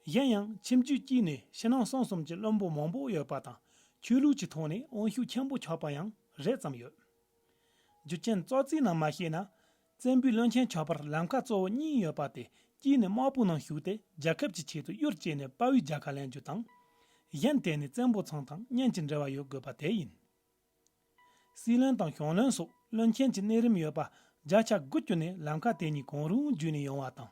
གཞན་ཡང་ཁྱིམ་རྒྱུད་གཅིག་ནས་ཕྱི་ནང་གསང་གསུམ་གྱི་བློན་པོ་མང་པོ་ཡོད་པ་དང་། ཆོས་ལུགས་ཀྱི་ཐོག་ནས་དབང་ཤུགས་ཆེན་པོ་ཆགས་པ་ཡང་རེ་ཙམ་ཡོད། རྒྱུ་རྐྱེན་ཙག་ཙིག་ནང་མ་བཤད་ན། བཙན་པོའི་བློན་ཆེན་ཆགས་པར་ལམ་ཁ་གཙོ་བོ་གཉིས་ཡོད་པ་སྟེ། གཅིག་ནི་དམག་དཔུང་ནང་ཞུགས་ཏེ་རྒྱལ་ཁབ་ཀྱི་ཆེད་དུ་གཡུལ་བཅད་ནས་དཔའ་བོའི་རྒྱལ་ཁ་ལེན་རྒྱུ་དང་། གཞན་དེ་ནི་བཙན་པོ་ཚང་དང་གཉེན་གྱི་འབྲེལ་བ་ཡོད་དགོས་པ་དེ་ཡིན། སྲིད་བློན་དང་ཞང་བློན་སོགས་བློན་ཆེན་གྱི་གནས་རིམ་ཡོད་པ་བརྒྱ་ཆ་དགུ་བཅུ་ནི་ལམ་ཁ་དེ་གཉིས་གང་རུང་བརྒྱུད་ནས་ཡོང་བ་དང་།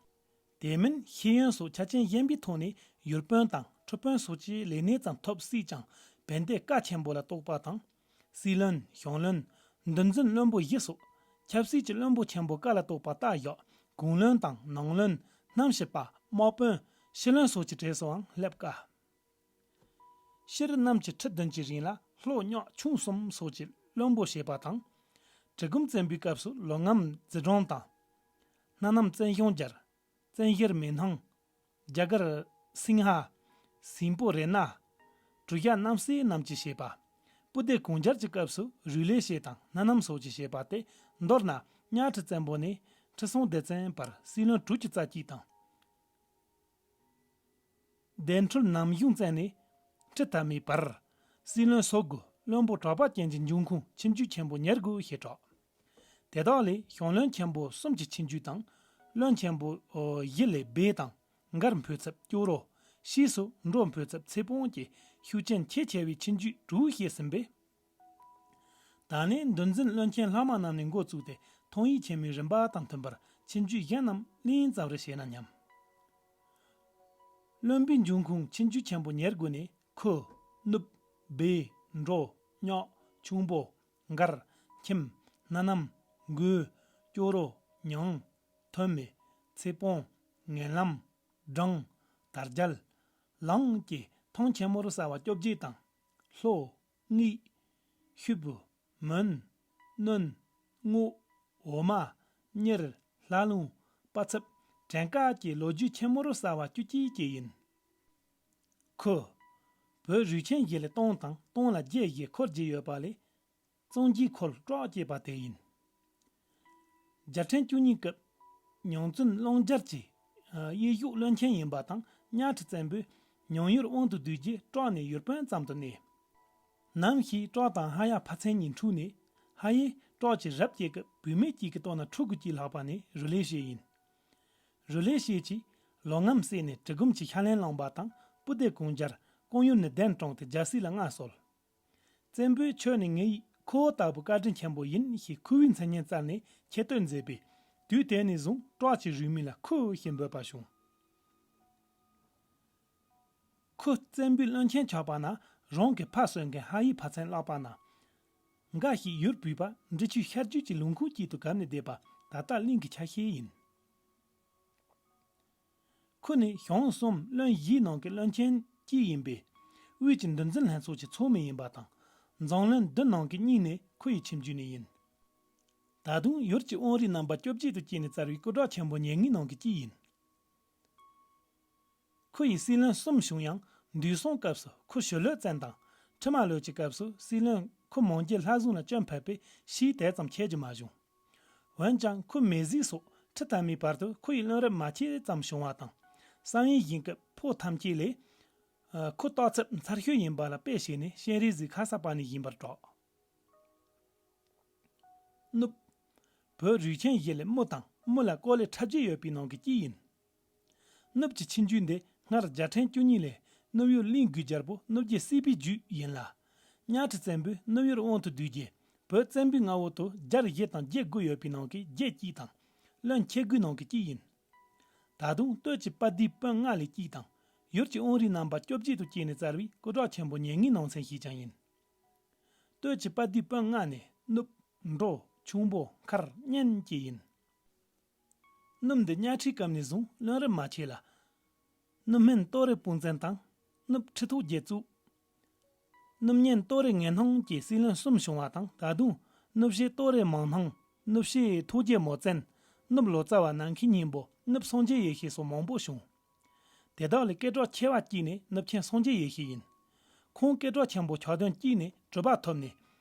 དེ་མིན་ཤེས་ཡོན་སོགས་ཆ་རྐྱེན་གཞན་པའི་ཐོག་ནས་ཡུལ་དཔོན་དང་ཁྲི་དཔོན་སོགས་ཀྱི་ལས་སྣེ་ཙམ་ཐོབ་སྲིད་ཀྱང་བན་དེ་བཀའ་ཆེན་པོ་ལ་གཏོགས་པ་དང་། སྲིད་བློན། ཞང་བློན། འདུལ་འཛིན་བློན་པོ་བཞི་སོགས་ཆབ་སྲིད་ཀྱི་བློན་པོ་ཆེན་པོ་བཀའ་ལ་གཏོགས་པ་ལྟ་བཞག་གུང་བློན་དང་ནང་བློན། སྣམ་ཞིབ་པ། དམག་དཔོན། ཕྱི་བློན་སོགས་ཀྱི་གྲས་སུའང་སླེབས་དཀའ། སྤྱིར་གནམ་གྱི་ཁྲི་བདུན་གྱི་རིང་ལ་ལྷོ་གཉགས་ཁྱུང་གསུམ་སོགས་ཀྱི་བློན་པོ་བྱས་པ་དང་། གྲི་གུམ་བཙན་པོའི་སྐབས་སུ་ལོ་ངམ་རྫི་སྒྲོང་དང་། སྣ་ནམ་བཙན་ཤོང་རྒྱལ། བཙན་བཞེར་མེ་སྣང་། རྒྱ་གར་སིང་ཧ། སིང་པོ་རེ་ན། གྲུ་ཞྭ་རྣམ་སྲས་རྣམས་ཀྱི་བྱེད་པ། སྤུ་ལྡེ་གུང་རྒྱལ་གྱི་སྐབས་སུ་རུས་ལེགས་བྱེད་དང་སྣ་ནམ་སོགས་ཀྱི་བྱེད་པ་སྟེ། མདོར་ན་གཉའ་ཁྲི་བཙན་པོ་ནས་ཁྲི་སྲོང་ལྡེ་བཙན་བར་སྲིད་བློན་དྲུག་ཅུ་རྩ་གཅིག་དང་། ལྡན་འཕྲུལ་ནམ་གཞུང་བཙན་ནས་ཁྲི་ཐ་མའི་བར། སྲིད་བློན་སོ་དགུ་བློན་པོ་གྲགས་པ་ཅན་གྱི་འབྱུང་ཁུངས་ཆིབས་བསྒྱུར་ཆེན་པོ་ཉེར་དགུ་ཞེས་གྲགས། དེ་དག་ལས་ཞང་བློན་ཆེན་པོ་གསུམ་གྱི་ཆིབས་བསྒྱུར་དང་། བློན་ཆེན་པོ་བཞི་ལས་སྦས་དང་། མགར་འཕོས་ཚབ་ཅོག་རོ། ཕྱིས་སུ་འབྲོ་འཕོས་ཚབ་ཚེ་སྤོང་བཅས་ཤུགས་རྐྱེན་ཆེས་ཆེ་བའི་ཆིབས་བསྒྱུར་དྲུག་བྱས་ཟིན་པས། ད་ནས་འདུལ་འཛིན་བློན་ཆེན་ལྷག་མ་རྣམས་ནས་འགོ་བཙུགས་ཏེ་ཐོན་ཡིག་ཆེན་མོའི་རིམ་པ་དང་མཐུན་པར་ཆིབས་བསྒྱུར་གཞན་རྣམས་ལེན་ཙམ་རེ་བྱས་ན་སྙམ། བློན་པོའི་འབྱུང་ཁུངས་ཆིབས་བསྒྱུར་ཆེན་པོ་ཉེར་དགུ་ནས་ཁུ། གནུབས། སྦས། འབྲོ། གཉོག་ཆུང་པོ། མགར། ཁྱིམ། སྣ་ནམ། མགོས། ཅོག་རོ། ཉང་། ཐོན་མི། ཚེ་སྤོང་། ངན་ལམ། སྦྲང་། དར་རྒྱལ། ལང་བཅས་ཐང་ཆེན་མོ་རུ་གསལ་བ་བཅོ་བརྒྱད་དང་། ལྷོ། དངུལ། ཤུབ། མོན། སྣོན། རྔོག་འོ་མ། གཉེར། ལྷ་ལུང་། དཔའ་ཚབ། བྲན་ཀ་བཅས་ལོ་རྒྱུས་ཆེན་མོ་རུ་གསལ་བ་བཅུ་གཅིག་བཅས་ཡིན། ཁུ། བོད་རུས་ཆེན་བཞི་ལས་སྟོང་དང་སྟོང་ལ་བརྒྱད་བཞེས་འཁོར་བརྒྱད་ཡོད་པ་ལས། གཙང་རྒྱས་འཁོར་སྲོག་བཅས་པ་དེ་ཡིན། རྒྱལ་ཕྲན་བཅུ་གཉིས་སྐབས། ཉང་བཙུན་ཀློང་རྒྱལ་གྱི་གཡས་གཞོགས་བློན་ཆེན་ཡིན་པ་དང་། གཉའ་ཁྲི་བཙན་པོས་ཉང་ཡུལ་དབང་དུ་བསྡུས་རྗེས་སྲོག་ནས་ཡུལ་དཔོན་ཙམ་དུ་གནས། ནམ་ཞིག་སྲོག་དང་ཧ་ཡ་ཕ་ཚན་གཉིས་འཁྲུགས་ནས། ཧ་ཡེ་སྲོག་གི་རབ་བཅད་སྐབས་བུད་མེད་གཅིག་གི་ཐོག་ན་ཕྲུ་གུ་གཅིག་ལྷག་པ་ནས་རུས་ལེགས་བྱས་ཡིན། རུས་ལེགས་བྱས་ཀྱིས་ལོ་ངམ་བསད་ནས་གྲི་གུམ་གྱི་ཤ་ལན་བླངས་པ་དང་། སྤུ་ལྡེ་གུང་རྒྱལ་ཀོང་ཡུལ་ནས་གདན་དྲངས་ཏེ་རྒྱལ་སྲིད་ལ་མངའ་གསོལ། བཙན་པོས་ཁྱོད་ནི་ངའི་ཁུ་བོ་ལྟ་བུ་བཀའ་དྲིན་ཆེན་པོ་ཡིན་ཞེས་ཁུ་བོའི་མཚན་སྙན་བསྩལ་ནས་ཆེ་བསྟོད་མཛད་པས། དུས་དེ་ནས་བཟུང་སྲོག་གི་རུས་མིང་ལ་ཁུ་ཞེས་འབོད་པ་བྱུང་། ཁུ་བཙན་པོའི་བློན་ཆེན་ཆགས་པ་ན། རང་གི་ཕ་གསོན་མཁན་ཧ་ཡེ་ཕ་ཚན་བརླག་པ་ན། འགའ་ཞིག་ཡུལ་བུད་པ་འབྲི་ཆུའི་ཤར་རྒྱུད་ཀྱི་ལུང་ཁུག་ཅིག་ཏུ་བརྒལ་ནས་བསྡད་པ་ད་ལྟ་གླིང་གི་ཆ་ཤས་ཡིན། ཁུ་ནི་ཞང་གསུམ་བློན་བཞིའི་ནང་གི་བློན་ཆེན་གཅིག་ཡིན་པས། དབུས་ཀྱི་འདུལ་འཛིན་ལྷན་ཚོགས་ཀྱི་ཚོགས་མི་ཡིན་པ་དང་། མཛངས་བློན་བདུན་ནང་གི་གཉིས་ནི་ཁུ་ཡི་ཁྱིམ་རྒྱུད་ནས་ཡིན། ད་དུང་ཡུལ་གྱི་དབོན་རིགས་རྣམ་པ་བཅོ་བརྒྱད་དུ་བསྐྱེད་ནས་བསྩལ་བའི་སྐུ་དྲག་ཆེན་པོ་ཉེར་གཉིས་ནང་གི་གཅིག་ཡིན། ཁུ་ཡི་སྲིད་བློན་གསུམ་བྱུང་ཡང་། འདུས་སྲོང་སྐབས་སུ་ཁུ་ཞི་ལྷོད་བཙན་དང་། ཁྲི་མ་ལོད་ཀྱི་སྐབས་སུ་སྲིད་བློན་ཁུ་མང་རྒྱལ་ལྷ་བཟུང་ལ་བཅོམ་ཕེབས་པས་ཕྱིས་དེ་ཙམ་ཁྱད་ཀྱིས་མ་བྱུང་། འོན་ཀྱང་ཁུ་མེ་གཟིགས་སོགས་ཁྲི་ཐ་མའི་བར་དུ་ཁུ་ཡི་བློན་རབས་མ་ཆེ་ཙམ་བྱུང་བ་དང་། བསམ་ཡས་ཞིང་སྐབས་ཕོ་ཐམས་ཅད་ལས། ཁུ་སྟག་ཚབ་མཚར་ཤོས་ཡིན་པ་ལ་དཔེ་བྱས་ནས་སྤྱན་རས་གཟིགས་ཁ་སར་པ་ཎི་བཞེངས་པར་གྲགས། གནུབས། བོད་རུས་ཆེན་བཞི་ལས་དམུ་དང་དམུ་ལ་ཀོ་ལེ་ཁྲི་བརྒྱད་ཡོད་པའི་ནང་གི་གཅིག་ཡིན། གནུབས་ཀྱི་ཆིབས་རྒྱུད་འདི་སྔར་རྒྱལ་ཕྲན་བཅུ་གཉིས་ལས་གནུབས་ཡུལ་གླིང་དགུའི་རྒྱལ་པོ་གནུབས་རྒྱལ་སྲིད་པའི་རྒྱུད་ཡིན་ལ། གཉའ་ཁྲི་བཙན་པོས་གནུབས་ཡུལ་དབང་དུ་བསྡུས་རྗེས། བོད་བཙན་པོའི་མངའ་འོག་ཏུ་རྒྱལ་བཞི་དང་རྒྱལ་དགུ་ཡོད་པའི་ནང་གི་རྒྱལ་གཅིག་དང་། བློན་ཆེ་དགུའི་ནང་གི་གཅིག་ཡིན། ད་དུང་སྟོད་ཀྱི་དཔའ་སྡེའི་དཔོན་ལྔ་ལས་གཅིག་དང་། ཡུལ་གྱི་དབོན་རིགས་རྣམ་པ་བཅོ་བརྒྱད་དུ་བསྐྱེད་ནས་བསྩལ་བའི་སྐུ་དྲག་ཆེན་པོ་ཉེར་ལྔའི་ནང་ཚན་ཞིག་ཀྱང་ཡིན། སྟོད་ཀྱི་དཔའ་སྡེའི་དཔོན་ལྔ་ནི་གནུབས། འབྲོ། ཁྱུང་པོ། མཁར། གཉན་བཅས་ཡིན། གནུབས་འདི་གཉའ་ཁྲིའི་སྐབས་ནས་བཟུང་བློན་རབས་མ་ཆེ་ལ། གནུབས་སྨན་ཏོ་རེ་སྤུངས་བཙན་དང་། གནུབས་ཁྲི་ཐོག་རྒྱལ་བཙུགས། གནུབས་གཉན་ཏོ་རེ་ངན་སྣང་བཅས་སྲིད་བློན་གསུམ་བྱུང་བ་དང་། ད་དུང་གནུབས་བྱེ་ཏོ་རེ་མང་སྣང་། གནུབས་བྱེ་ཐོག་རྒྱལ་མོ་བཙན། གནུབས་ལོ་ཙཱ་བ་ནམ་མཁའི་སྙིང་པོ། གནུབས་སངས་རྒྱས་ཡེ་ཤེས་སོགས་མང་པོ་བྱུང་། དེ་དག་ལས་སྐད་གྲགས་ཆེ་བ་གཅིག་ནི་གནུབས་ཆེན་སངས་རྒྱས་ཡེ་ཤེས་ཡིན། ཁོང་སྐད་གྲགས་ཆེན་པོ་ཆགས་དོན་གཅིག་ནི་གྲུབ་པ་ཐོབ་ནས་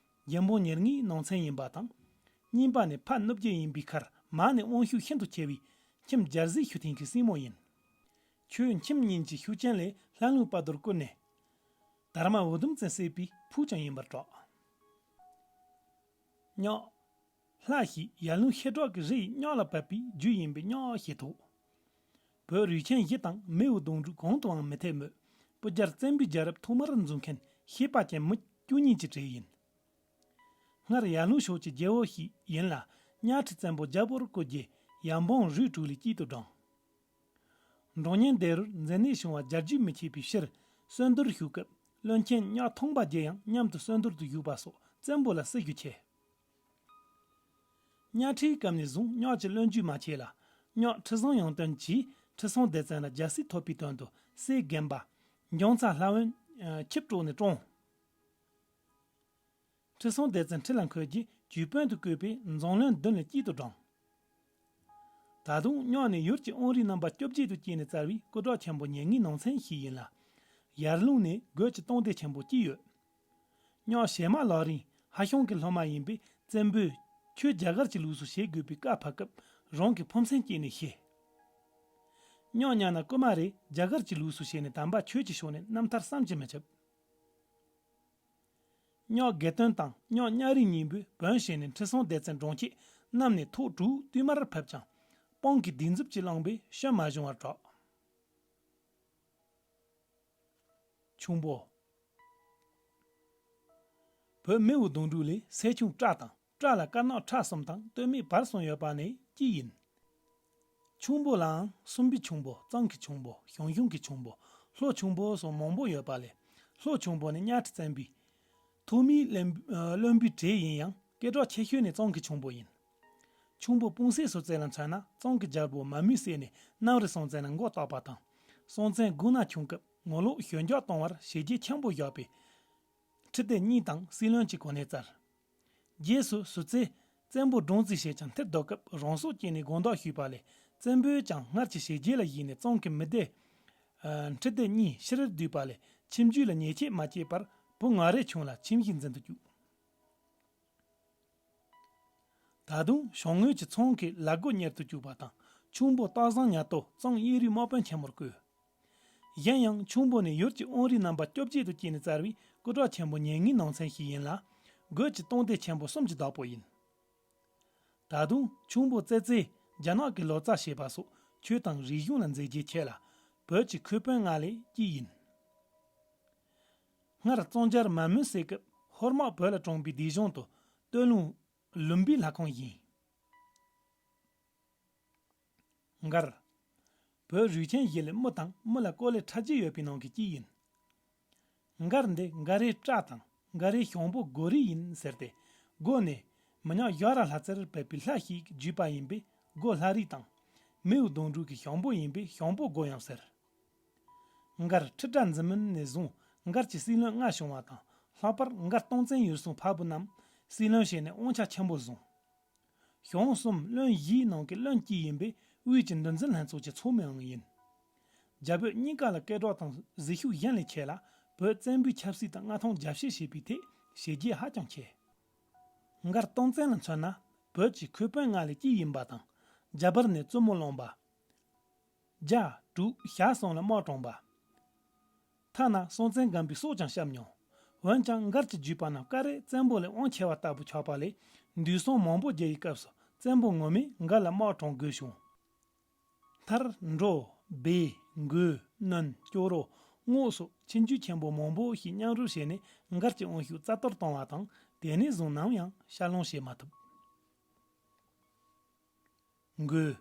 རྒྱལ་འབངས་ཉེར་ལྔའི་ནང་ཚན་ཡིན་པ་དང་། གཉིས་པ་ནི་ཕ་གནུབས་རྒྱལ་ཡིན་པའི་ཁར་མ་ནི་དབང་ཤུགས་ཤིན་ཏུ་ཆེ་བའི་ཁྱིམ་རྒྱལ་སྲས་ཤུ་ཐིན་གྱི་སྲིང་མོ་ཡིན། ཁྱོད་ཁྱིམ་གཉིས་ཀྱི་ཤུགས་རྐྱེན་ལས་ལྷ་ལུང་དཔལ་རྡོར་བཀུར་ནས། དར་མ་འུ་དུམ་བཙན་བསད་པའི་ཕུག་ཀྱང་ཡིན་པར་གྲགས། གཉོག་ལྷ་ཞེས་ཡར་ཀླུང་ཤེལ་སྒྲག་གི་རི་ཡི་གཉོག་ལ་བབས་པའི་རྒྱུད་ཡིན་པས་གཉོག་ཞེས་ཐོགས། བོད་རུས་ཆེན་བཞི་དང་མེའུ་གདུང་དྲུག་གང་དུའང་མི་འཐད་མོད། སྤུ་རྒྱལ་བཙན་པོའི་རྒྱལ་རབས་ཐོག་མར་འཛུགས་མཁན་ཤེས་པ་ཅན་མི་བཅུ་གཉིས་ཀྱི་གྲས་ཡིན། སྔར་ཡར་ཀླུང་ཕྱོགས་ཀྱི་རྒྱལ་པོ་ཞིག་ཡིན་ལ། གཉའ་ཁྲི་བཙན་པོ་རྒྱལ་པོར་བཀུར་རྗེས་ཡར་འབངས་རུས་དྲུག་ལས་གཅིག་ཏུ་བགྲངས། འབྲོང་གཉན་སྡེ་རུར་མཛེ་ནད་བྱུང་བ་རྒྱལ་རྒྱུད་མི་ཆད་པའི་ཕྱིར། གསོན་དུར་བཞུགས་སྐབས་བློན་ཆེན་གཉའ་ཐང་པ་བརྒྱད་ཡང་མཉམ་དུ་གསོན་དུར་དུ་བཞུགས་པ་སོགས་བཙན་པོ་ལ་བརྩི་རྒྱུ་ཆེ། གཉའ་ཁྲིའི་སྐབས་ནས་བཟུང་གཉོག་གི་བློན་རྒྱུད་མ་ཆད་ལ། གཉོག་ཁྲི་སྲོང་ཡོན་ཏན་གྱིས་ཁྲི་སྲོང་ལྡེ་བཙན་ལ་རྒྱལ་སྲིད་ཐོབ་པའི་དོན་དུ་སྲས་དགོན་པ། འབྱུང་རྩ་ལྷ་བོན། ཆིབས་དཀྲོགས་ནས་བཀྲོངས། ཁྲི་སྲོང་ལྡེ་བཙན་ཁྲི་ལ་འཁོད་རྗེས་གྱོད་དཔོན་དུ་བསྐོས་པས་མཛངས་བློན་བདུན་ལས་གཅིག་ཏུ་བགྲངས། ད་དུང་སྨྱོ་ནི་ཡུལ་གྱི་དབང་རིས་རྣམ་པ་བཅོ་བརྒྱད་དུ་སྐྱེས་ནས་བཙལ་བའི་སྐུ་དྲག་ཆེན་པོ་ཉེར་ལྔའི་ནང་ཚན་ཞིག་ཡིན་ལ། ཡར་ཀླུང་ནས་རྒོད་ཀྱི་སྟོང་སྡེ་ཆེན་པོ་སྐྱེས་ཡོད། སྨྱོ་བྱེ་མ་ལོ་རིང་ཧ་ཤང་གི་སློབ་མ་ཡིན་པས། བཙན་པོས་ཁྱོད་རྒྱ་གར་གྱི་ལུགས་སུ་བྱེད་དགོས་པའི་བཀའ་ཕབ་སྐབས་རང་གི་ཕོ་མཚན་བསྐྱེད་ནས་བཤད། སྨྱོ་ཉ་ན་ཀུ་མ་རེ་རྒྱ་གར་གྱི་ལུགས་སུ་བྱས་ནས་དམ་པ་ཆོས་ཀྱི་ཕྱོགས་ནས་རྣམ་ཐར་བསམ་གྱིས་མི་ཁྱབ། སྨྱོ་དགེ་དོན་དང་སྨྱོ་གཉའ་རིས་གཉིས་པོས་བོན་བྱས་ནས་ཁྲི་སྲོང་ལྡེ་བཙན་འབྲོང་ཁྱེད་རྣམས་ནས་ཐོག་དྲུག་བསྟུད་མར་ཕེབས་ཀྱང་། སྤང་གི་སྡིགས་མཛུབ་ཀྱིས་བླངས་པས་ཕྱིར་མ་བྱུང་བར་གྲགས། ཁྱུང་པོ། བོད་མིའུ་གདུང་དྲུག་ལས་སེ་ཁྱུང་སྤྲ་དང་སྤྲ་ལ་དཀར་ནག་ཁྲ་གསུམ་དང་སྟོད་སྨད་བར་གསུམ་ཡོད་པ་ནས་གཅིག་ཡིན། ཁྱུང་པོ་ལའང་སུམ་པའི་ཁྱུང་པོ། གཙང་གི་ཁྱུང་པོ། ཞང་ཞུང་གི་ཁྱུང་པོ། ལྷོ་ཁྱུང་པོ་སོགས་མང་པོ་ཡོད་པ་ལས། ལྷོ་ཁྱུང་པོ་ནི་གཉའ་ཁྲི་བཙན་པོའི་ཐོག་མའི་བློན་བློན་པོའི་གྲས་ཡིན་ཡང་སྐད་གྲགས་ཆེ་ཤོས་ནི་གཙང་གི་ཁྱུང་པོ་ཡིན། ཁྱུང་པོ་སྤུངས་སའི་སོ་རྩལ་ལ་མཚོན་ན། གཙང་གི་རྒྱལ་པོ་མ་མོའི་སྲས་ནས་གནམ་རི་སྲོང་བཙན་ལ་མགོ་བཏགས་པ་དང་། སྲོང་བཙན་དགུང་ན་ཆུང་སྐབས་ངོ་ལོག་ཞོད་འཇགས་གཏོང་བར་བྱས་རྗེས་ཆེན་པོ་བཞག་པས། ཁྲི་སྡེ་གཉིས་དང་སྲིད་བློན་གྱི་གོ་གནས་བསྩལ། རྗེས་སུ་ཟུར་རྩེ་བཙན་པོ་བཀྲོངས་རྩིས་བྱས་ཀྱང་མཐུ་ཟློག་སྐབས་རང་སྲོག་བཅད་ནས་དགོངས་དག་ཞུས་པ་ལས། བཙན་པོས་ཀྱང་སྔར་གྱི་བྱས་རྗེས་ལ་གཞིགས་ནས་གཙང་གི་མི་སྡེ་ཁྲི་སྡེ་གཉིས་ཕྱིར་བསྡུས་པ་ལས། ཁྱིམ་རྒྱུད་ལ་ཉེས་ཆད་མ་བཅད་པར་བུ་ང་རེ་ཆུང་ལ་ཁྱིམ་གཞིས་འཛིན་དུ་བཅུག། ད་དུང་ཞང་ངོས་ཀྱི་ཚང་གི་ལ་སྒོ་གཉེར་དུ་བཅུག་པ་དང་། ཁྱུང་པོ་སྟག་བཟང་ཉ་ཏོ་གཙང་གཡས་རུའི་དམག་དཔོན་ཆེན་མོར་བསྐོས། གཞན་ཡང་ཁྱུང་པོ་ནི་ཡུལ་གྱི་དབང་རིས་རྣམ་པ་བཅོ་བརྒྱད་དུ་སྐྱེས་ནས་བཙལ་བའི་སྐུ་དྲག་ཆེན་པོ་ཉེར་ལྔའི་ནང་ཚན་ཞིག་ཡིན་ལ། རྒོད་ཀྱི་སྟོང་སྡེ་ཆེན་པོ་གསུམ་གྱི་བདག་པོ་ཡིན། ད་དུང་ཁྱུང་པོ་ཙེ་ཙེས་རྒྱ་ནག་གི་ལོ་ཙཱ་ཞེས་པ་སོགས་ཆོས་དང་རིག་གཞུང་ལ་མཛད་རྗེས་ཆེ་ལ། བོད་ཀྱི་ཁུལ་དཔོན་ལྔ་ལས་གཅིག་ཡིན། སྔར་གཙང་རྒྱལ་མ་མོན་གསེར་སྐབས་ཧོར་དམག་བོད་ལ་དྲངས་པའི་སྡེ་གཞུང་དུ་སྟོད་ལུང་ལུམ་བིའི་ལྷ་ཁང་ཡིན། མགར། བོད་རུས་ཆེན་བཞི་ལས་དམུ་དང་དམུ་ལ་ཀོ་ལེ་ཁྲ་རྒྱས་ཡོད་པའི་ནང་གི་གཅིག་ཡིན། མགར་འདི་མགར་རེ་སྤྲ་དང་མགར་རེ་ཞང་པོ་སྒོ་རི་ཡིན་ཟེར་ཏེ། སྒོ་ནི་མི་ཉག་ཡ་ར་ལྷ་རྩེར་བབས་པའི་ལྷ་ཞིག་བརྒྱུད་པ་ཡིན་པས་སྒོ་ལྷ་རི་དང་། མིའུ་གདུང་དྲུག་གི་ཞང་པོ་ཡིན་པས་ཞང་པོ་སྒོ་ཡང་ཟེར། མགར་ཁྲི་སྒྲ་འཛིན་མིན་ནས་བཟུང་མགར་གྱི་སྲིད་བློན་ལྔ་བྱུང་བ་དང་། ལྷག་པར་མགར་སྟོང་བཙན་ཡུལ་སྲུང་ཕ་བུ་རྣམས་སྲིད་བློན་བྱས་ནས་དབང་ཆ་ཆེན་པོ་བཟུང་། ཞང་གསུམ་བློན་བཞིའི་ནང་གི་བློན་གཅིག་ཡིན་པས་དབུས་ཀྱི་འདུལ་འཛིན་ལྷན་ཚོགས་ཀྱི་ཚོགས་མིའང་ཡིན། རྒྱ་བོད་གཉིས་ཀ་ལ་སྐད་གྲགས་དང་གཟི་ཤུགས་གཞན་ལས་ཆེ་ལ། བོད་བཙན་པོའི་ཆབ་སྲིད་དང་མངའ་ཐང་རྒྱ་བསྐྱེད་བྱེད་པའི་ཐད་བྱས་རྗེས་ཧ་ཅང་ཆེ། མགར་སྟོང་བཙན་ལ་མཚོན་ན་བོད་ཀྱི་ཁུལ་དཔོན་ལྔ་ལས་གཅིག་ཡིན་པ་དང་། རྒྱ་བལ་ནས་བཙུན་མོ་སློང་པ། རྒྱ་དྲུག་ཞག་གསུམ་ལ་དམག་དྲངས་པ། ཐ་ན་སྲོང་བཙན་སྒམ་པོའི་སྲོག་ཀྱང་བསྐྱབས་མྱོང་། འོན་ཀྱང་མགར་གྱི་བརྒྱུད་པ་རྣམས་ཀ་རེ་བཙན་པོ་ལས་དབང་ཆེ་བ་ལྟ་བུ་ཆགས་པ་ལས། འདུས་སྲོང་མང་པོ་རྒྱལ་བའི་སྐབས་སུ་བཙན་པོ་ངོ་མས་མགར་ལ་དམག་དྲངས་དགོས་བྱུང་། མཐར་འབྲོ། སྦས། འགོས། གནོན། ཅོག་རོ། རྔོག་སོགས་ཆིང་རྒྱུད་ཆེན་པོ་མང་པོ་ཞིག་མཉམ་རུབ་བྱས་ནས་མགར་གྱི་དབང་ཤུགས་རྩ་གཏོར་བཏང་བ་དང་། དེ་ནས་བཟུང་ནམ་ཡང་ཕྱིར་ལོག་བྱེད་མ་ཐུབ། འགོས།